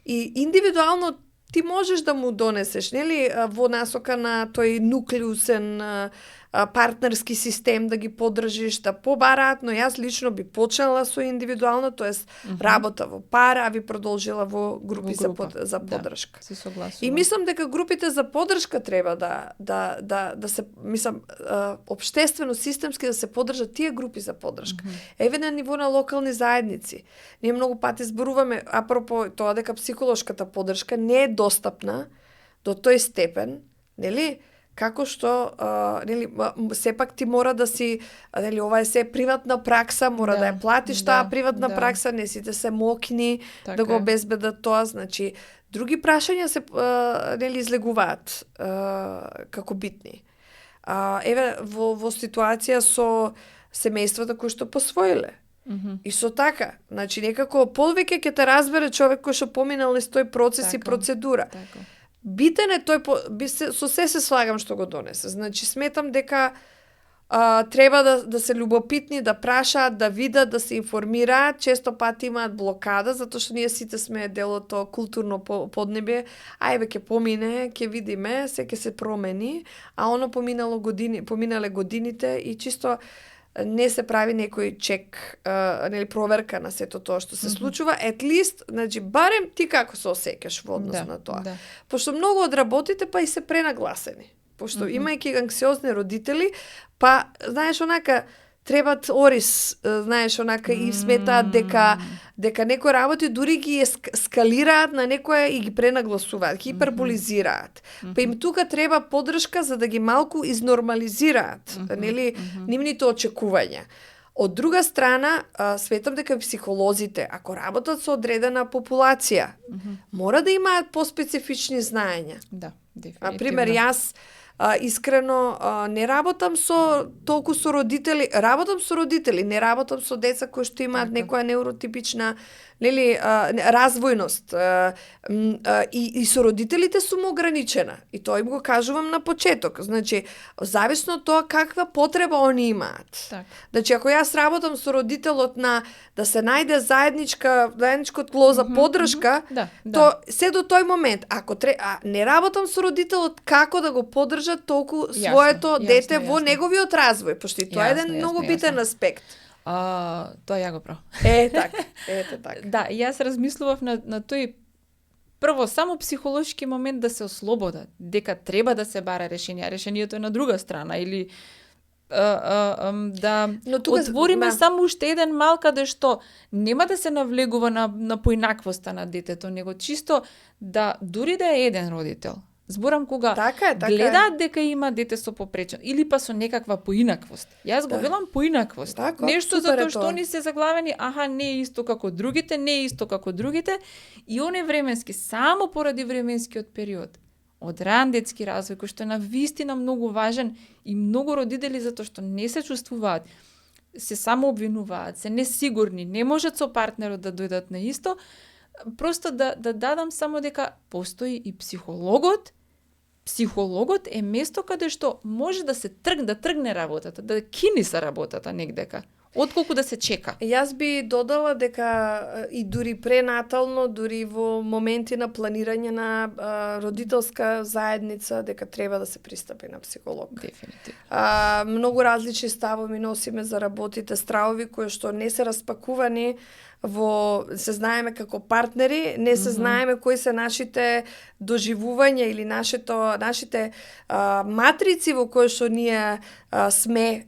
Speaker 2: И индивидуално ти можеш да му донесеш, нели, во насока на тој нуклеусен партнерски систем да ги поддржиш, да побараат, но јас лично би почнала со индивидуално, тоест работа во пара, а би продолжила во групи
Speaker 1: Во група,
Speaker 2: за
Speaker 1: да.
Speaker 2: поддршка.
Speaker 1: Се согласувам.
Speaker 2: И мислам дека групите за поддршка треба да се, мислам, општествено, системски да се поддржат тие групи за поддршка. Еве на ниво на локални заедници. Ние многу пати зборуваме апропо тоа дека психолошката поддршка не е достапна до тој степен, нели? Како што нели сепак ти мора да си, нели, ова е се приватна пракса, мора да ја платиш таа приватна пракса, не сите се мокни да го обезбедат тоа, значи други прашања се нели излегуваат како битни. Еве во ситуација со семејствата кои што посвоиле. И со така, значи некако повеќе ќе те разбере човек кој што поминал низ тој процес и процедура.
Speaker 1: Така.
Speaker 2: Битен е тој, со се слагам што го донесе. Значи, сметам дека треба да се љубопитни, да прашаат, да видат, да се информираат. Често пати имаат блокада, затоа што ние сите сме дел од тоа културно поднебие. Ајбе, ќе помине, ќе видиме, се ќе се промени, а оно поминале годините и чисто не се прави некој чек, нели, проверка на сето тоа што се случува. At least, значи, барем ти како се осеќаш во однос на тоа.
Speaker 1: Да.
Speaker 2: Пошто многу од работите па и се пренагласени. Пошто имајќи анксиозни родители, па, знаеш, онака, требат орис, знаеш, онака, и сметаат дека некои работи дури ги скалираат на некоја и ги пренагласуваат, хиперболизираат. Па им тука треба поддршка за да ги малку изнормализираат, нели, нивните очекувања. Од друга страна, светам дека психолозите, ако работат со одредена популација, мора да имаат поспецифични знаења.
Speaker 1: Да, дефинитивно.
Speaker 2: Например, јас искрено не работам толку со родители, работам со родители, не работам со деца кои што имаат некоја неуротипична, нели, развојност. И со родителите сум ограничена. И тоа им го кажувам на почеток. Значи, зависно од тоа каква потреба они имаат.
Speaker 1: Так.
Speaker 2: Значи, ако јас работам со родителот на да се најде заедничко тло за поддршка, то се до тој момент. Ако не работам со родителот, како да го поддржат толку своето дете во неговиот развој, пошто и тоа е еден многу битен аспект.
Speaker 1: Тоа ја го прав.
Speaker 2: Така.
Speaker 1: Да, јас размислував на тој прво само психолошки момент да се ослободат, дека треба да се бара решение, решението е на друга страна или да отвориме само уште еден мал каде што нема да се навлегува на поинаквоста на детето, него чисто да дури да е еден родител. Зборам кога гледаат дека има дете со попречен или па со некаква поинаквост. Јас го велам поинаквост. Нешто затоа што ни се заглавени, не е исто како другите, не е исто како другите и он е временски, само поради временскиот период. Од ран детски развој, кој што е на вистина многу важен и многу родители затоа што не се чувствуваат, се само обвинуваат, се несигурни, не можат со партнерот да дојдат на исто, просто да дадам само дека постои и психологот. Психологот е место каде што може да се тргне работата, да кини се работата негдека, отколку да се чека.
Speaker 2: Јас би додала дека и дури пренатално, дури во моменти на планирање на родителска заедница, дека треба да се пристапи на психолог.
Speaker 1: Дефинитивно.
Speaker 2: Многу различни ставови носиме за работите, стравови кои што не се распакувани се знаеме како партнери, не се знаеме кои се нашите доживувања или нашите матрици во кои што ние сме,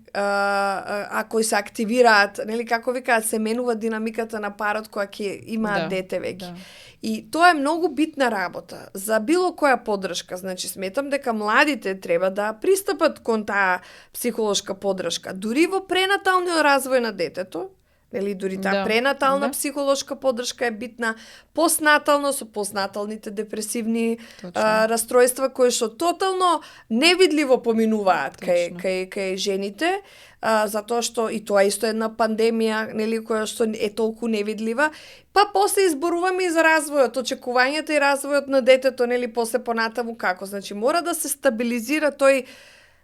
Speaker 2: кои се активираат реагираат, нели како викаат, се менува динамиката на парот кога ќе имаат дете веќе.
Speaker 1: Да.
Speaker 2: И тоа е многу битна работа за било која поддршка. Значи, сметам дека младите треба да пристапат кон таа психолошка поддршка, дури во пренаталниот развој на детето. Нели, дури таа пренатална психолошка поддршка е битна, постнатално со постнаталните депресивни растројства кои што тотално невидливо поминуваат кај жените, затоа што и тоа исто една пандемија, нели, која што е толку невидлива. Па после изборуваме и за развојот, очекувањата и развојот на детето, нели, после понатаму како. Значи мора да се стабилизира тој,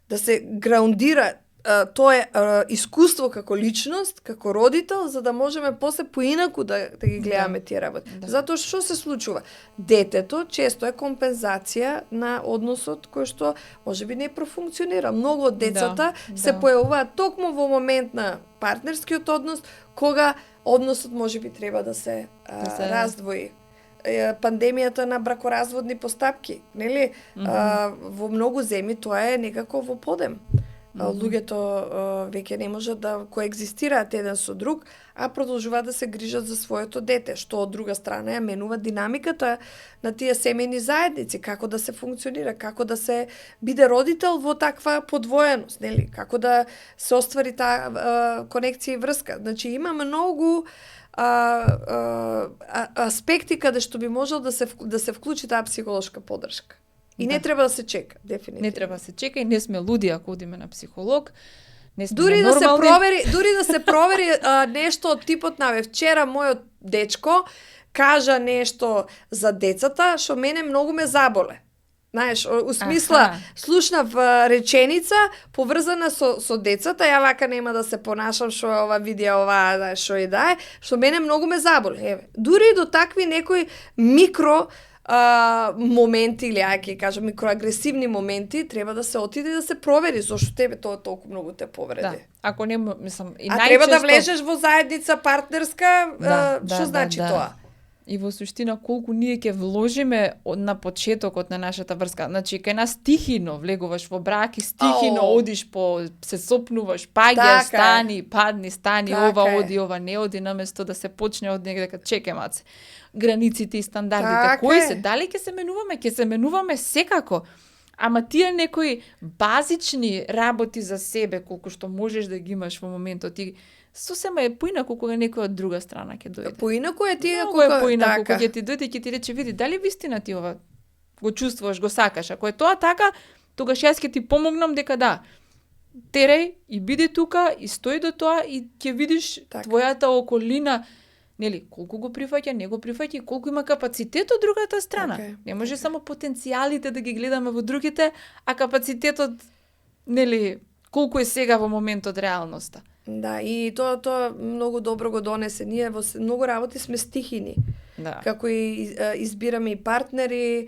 Speaker 2: да се граундира тоа е искуство како личност, како родител, за да можеме после поинаку да ги гледаме тие работи. Затоа што се случува? Детето често е компензација на односот кој што можеби не профункционира. Многу од децата се појавуваат токму во момент на партнерскиот однос, кога односот можеби треба да се раздвои. Пандемијата на бракоразводни постапки, нели? Во многу земји тоа е некако во подем. Луѓето веќе не можат да коегзистираат еден со друг, а продолжуваат да се грижат за своето дете, што од друга страна ја менува динамиката на тие семејни заедници, како да се функционира, како да се биде родител во таква подвоеност, нели? Како да се оствари таа конекција и врска. Значи има многу аспекти каде што би можел да се вклучи таа психолошка поддршка. И не треба да се чека, дефинитивно.
Speaker 1: Не треба да се чека и не сме луди ако одиме на психолог. Не сме
Speaker 2: дури
Speaker 1: нормални.
Speaker 2: Дури да се провери нешто од типот на вчера мојот дечко кажа нешто за децата што мене многу ме заболе. Знаеш, у смисла, слушнав реченица поврзана со децата, ја вака нема да се понашам што ова видео, ова, што и да е, што мене многу ме заболе. Еве, дури до такви некои микро моменти, или ќе кажам микроагресивни моменти, треба да се отиде и да се провери зошто тебе тоа толку многу те повреди.
Speaker 1: Да. Ако не, мислам, и
Speaker 2: треба да влезеш во заедница партнерска, што значи тоа?
Speaker 1: И во суштина колку ние ќе вложиме на почетокот на нашата врска. Значи кај нас стихино влегуваш во брак и стихино одиш се сопнуваш, паѓаш, стани, падни, стани, ова оди, ова не оди, наместо да се почне од негде дека чекај маце. Границите и стандардите, кои се, дали ќе се менуваме? Ќе се менуваме секако. Ама тие некои базични работи за себе, колку што можеш да ги имаш во моментот, и сосема е поинаку кога некој од друга страна ќе дојде.
Speaker 2: Поинаку е тие
Speaker 1: кога поинаку кога ќе ти дојде, ќе ти рече, види, дали вистина ти ова го чувствуваш, го сакаш. Ако е тоа така, тогаш јас ќе ти помогнам дека да. Тереј и биди тука и стои до тоа и ќе видиш твојата околина. Нели, колку го прифаќа, не го прифаќа и колку има капацитет од другата страна. Не може само потенцијалите да ги гледаме во другите, а капацитетот, нели, колку е сега во моментот реалноста.
Speaker 2: Да, и тоа многу добро го донесе. Ние во многу работи сме стихини.
Speaker 1: Да.
Speaker 2: Како и избираме и партнери,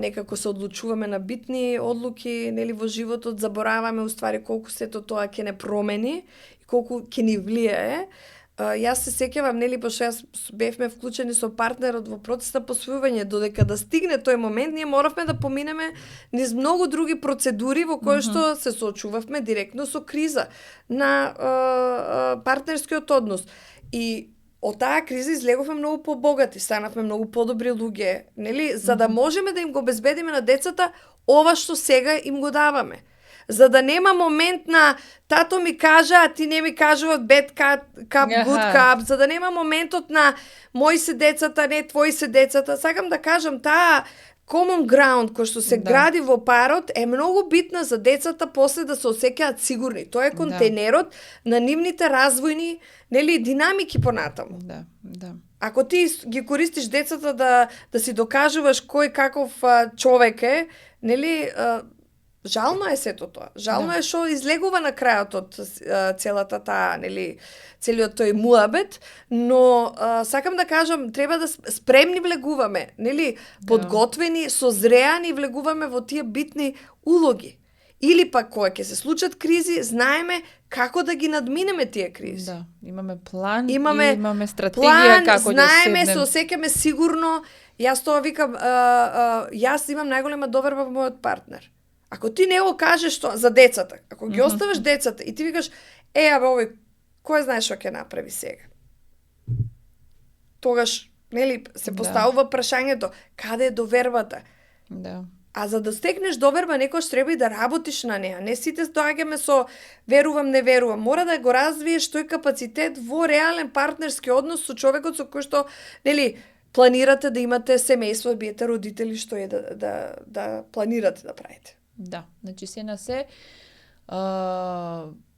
Speaker 2: некако се одлучуваме на битни одлуки, нели, во животот, забораваме уствари колку сето тоа ќе не промени и колку ќе ни влијае. Јас се сеќавам, нели, пошто јас бевме вклучени со партнерот во процес на посвојување, додека да стигне тој момент, ние моравме да поминеме низ многу други процедури во кои што се соочувавме директно со криза на партнерскиот однос. И од таа криза излеговме многу побогати, станавме многу подобри луѓе, нели, за да можеме да им го обезбедиме на децата ова што сега им го даваме. За да нема момент на тато ми кажа, а ти не ми кажуват bad cup, good cup, за да нема моментот на мои се децата, не твои се децата. Сакам да кажам, таа common ground кој што се гради во парот е многу битна за децата после да се осеќаат сигурни. Тоа е контейнерот на нивните развојни, нели, динамики понатаму.
Speaker 1: Да.
Speaker 2: Ако ти ги користиш децата да си докажуваш кој каков човек е, нели, жално е сето тоа. Жално е што излегува на крајот од целата таа, нели, целиот тој муабет, но сакам да кажам, треба да спремни влегуваме, нели, подготвени, созреани влегуваме во тие битни улоги. Или пак кога ќе се случат кризи, знаеме како да ги надминеме тие кризи.
Speaker 1: Да, имаме план, имаме стратегија како да
Speaker 2: знаеме, се осеќаме сигурно. Јас тоа викам, јас имам најголема доверба во мојот партнер. Ако ти не го кажеш тоа за децата, ако ги оставаш децата и ти викаш, абе овој кој знае што ќе направи сега? Тогаш, нели, се
Speaker 1: Да.
Speaker 2: поставува прашањето, каде е довербата?
Speaker 1: Да.
Speaker 2: А за да стекнеш доверба, некојаш треба и да работиш на неа. Не сите доаѓаме со верувам, не верувам. Мора да го развиеш тој капацитет во реален партнерски однос со човекот со кој што, нели, планирате да имате семејство, да биете родители, што е да планирате да правите.
Speaker 1: Да, значи се на се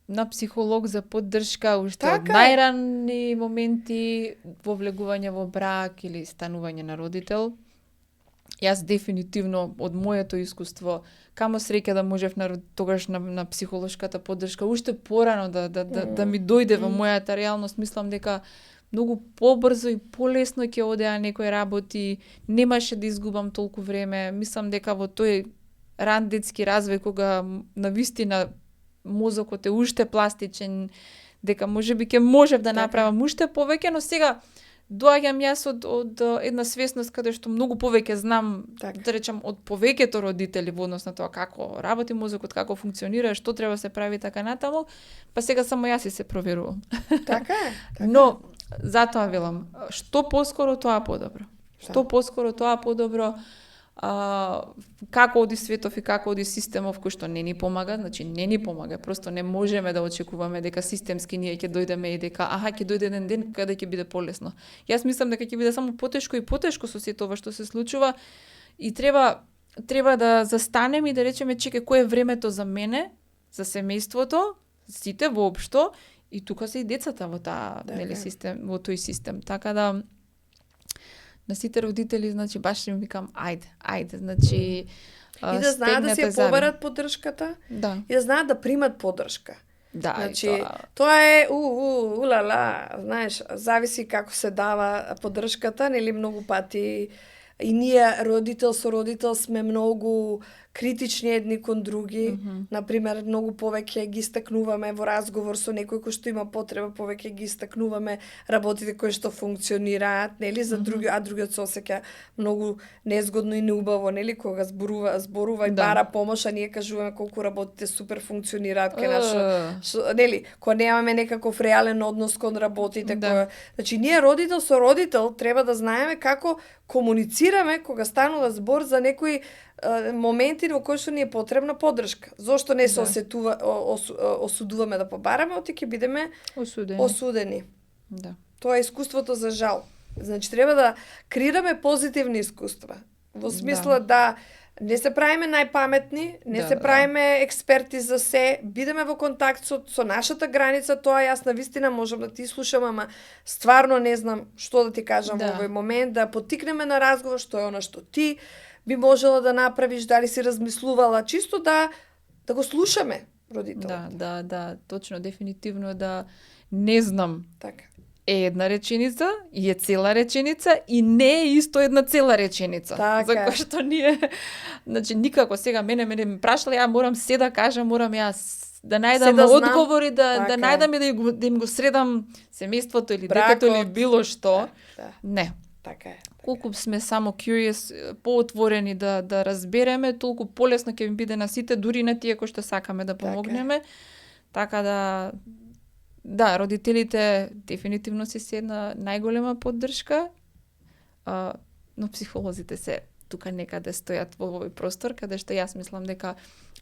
Speaker 1: на психолог за поддршка уште од
Speaker 2: Така е.
Speaker 1: најранни моменти во влегување во брак или станување на родител. Јас дефинитивно од моето искуство, камо среќа да можев тогаш на психолошката поддршка уште порано да ми дојде во мојата реалност, мислам дека многу побрзо и полесно ќе одеа некои работи, немаше да изгубам толку време. Мислам дека во тој ран детски развој, кога навистина мозокот е уште пластичен, дека можеби ќе можев да направам уште повеќе, но сега доаѓам јас од една свесност каде што многу повеќе знам, да речам, од повеќето родители во однос на тоа како работи мозокот, како функционира, што треба да се прави така натаму, па сега само јас и се проверувам.
Speaker 2: Така е.
Speaker 1: Но затоа велам, што поскоро тоа подобро. Што поскоро тоа подобро. Како оди светов и како оди системов кој што не ни помага, значи не ни помага, просто не можеме да очекуваме дека системски ние ќе дојдеме и дека ќе дојде еден ден каде ќе биде полесно. Јас мислам дека ќе биде само потешко и потешко со сето ова што се случува и треба да застанеме и да речеме чекај кој е времето за мене, за семејството, сите воопшто и тука се и децата во таа нели систем, во тој систем. Така да на сите родители, значи, баш им викам, ајде, значи,
Speaker 2: и да знаат да си ја побарат поддршката,
Speaker 1: да.
Speaker 2: И да знаат да примат поддршка.
Speaker 1: Да,
Speaker 2: значи, тоа е улала, знаеш, зависи како се дава поддршката, нели многу пати и ние родител со родител сме многу критични едни кон други. Например, многу повеќе ги истакнуваме во разговор со некој кој што има потреба, повеќе ги истакнуваме работите кои што функционираат, нели, за други, а другиот се осеќа многу незгодно и неубаво, нели, кога зборува и бара помош, а ние кажуваме колку работите супер функционираат кај нашо, нели, кога немаме некаков реален однос кон работите, значи ние родител со родител треба да знаеме како комуницираме кога станува збор за некои моменти во кои што ни е потребна поддршка. Зошто не се осудуваме да побараме, оти ќе бидеме осудени.
Speaker 1: Да.
Speaker 2: Тоа е искуството за жал. Значи треба да креираме позитивни искуства. Во смисла да не се правиме најпаметни, не се правиме експерти за се, бидеме во контакт со нашата граница, тоа јас навистина можам да ти слушам, ама стварно не знам што да ти кажам во овој момент, да потикнеме на разговор што е она што ти би можела да направиш, дали си размислувала, чисто да го слушаме родителот.
Speaker 1: Да, точно, дефинитивно да не знам.
Speaker 2: Така.
Speaker 1: Е една реченица, и е цела реченица, и не е исто една цела реченица.
Speaker 2: Така.
Speaker 1: За кој што ние, значи никако сега мене ме прашале, ја морам се да кажам, морам јас да најдам одговори, да најдам и да им го средам семејството или детето или било што. Не.
Speaker 2: Така е.
Speaker 1: Колку сме само curious, поотворени да разбереме, толку полесно ќе им биде на сите, дури на тие кои што сакаме да помогнеме. Така да, родителите дефинитивно се една најголема поддршка, но психолозите се тука некаде стојат во овој простор, каде што јас мислам дека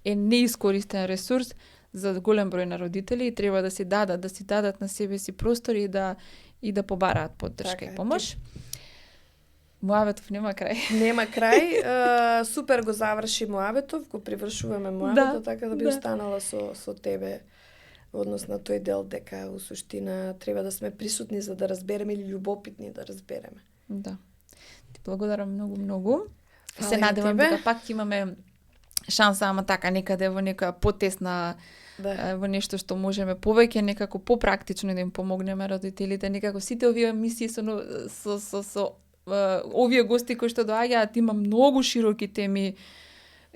Speaker 1: е неискористен ресурс за голем број на родители и треба да си дадат на себе си простор и да побараат поддршка и помош. Муаветов нема крај.
Speaker 2: Нема крај. Супер го заврши Муаветов, го привршуваме Муаветов, така да би останала со тебе во однос на тој дел дека у суштина треба да сме присутни за да разбереме или љубопитни да разбереме.
Speaker 1: Да. Ти благодарам многу. Се надевам дека пак ќе имаме шанса, ама така некаде во нека потесна во нешто што можеме повеќе некако попрактично да им помогнеме родителите, некако сите овие емисии со овие гости кои што доаѓаат има многу широки теми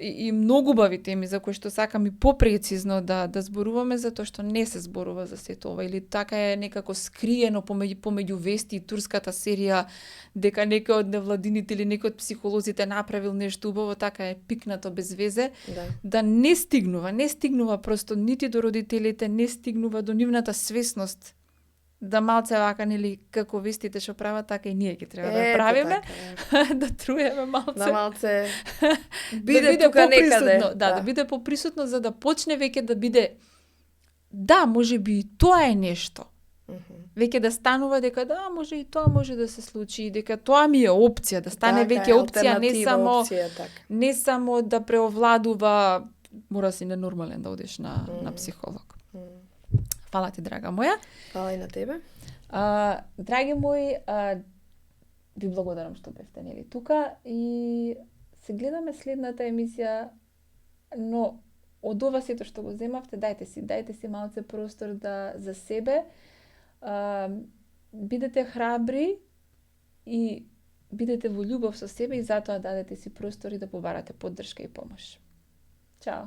Speaker 1: и многу убави теми за кои што сакам и попрецизно да зборуваме, затоа што не се зборува за сето ова или така е некако скриено помеѓу вести и турската серија дека некој од невладините или некој од психолозите направил нешто убаво, така е пикнато без везе, да не стигнува просто нити до родителите, не стигнува до нивната свесност да малце вака, нели, како вистите што прават, така и ние ги треба да
Speaker 2: Ето
Speaker 1: правиме,
Speaker 2: така,
Speaker 1: да труеме малце.
Speaker 2: да малце
Speaker 1: Да
Speaker 2: биде тука некаде.
Speaker 1: поприсутно, да биде поприсутно за да почне веќе да биде да, може би и тоа е нешто. Веќе да станува дека да, може и тоа може да се случи, и дека тоа ми е опција, да стане
Speaker 2: Така е,
Speaker 1: веќе опција, не
Speaker 2: алтернатива
Speaker 1: само
Speaker 2: опција, така.
Speaker 1: не само да преовладува, мора си ненормален да одиш на психолог. Фала ти, драга моја.
Speaker 2: Фала и на тебе.
Speaker 1: Драги мои, ви благодарам што бевте нели тука и се гледаме следната емисија, но од ова сето што го земавте, дајте си малце простор за себе. Бидете храбри и бидете во љубов со себе и затоа дадете си простори да побарате поддршка и помош. Чао!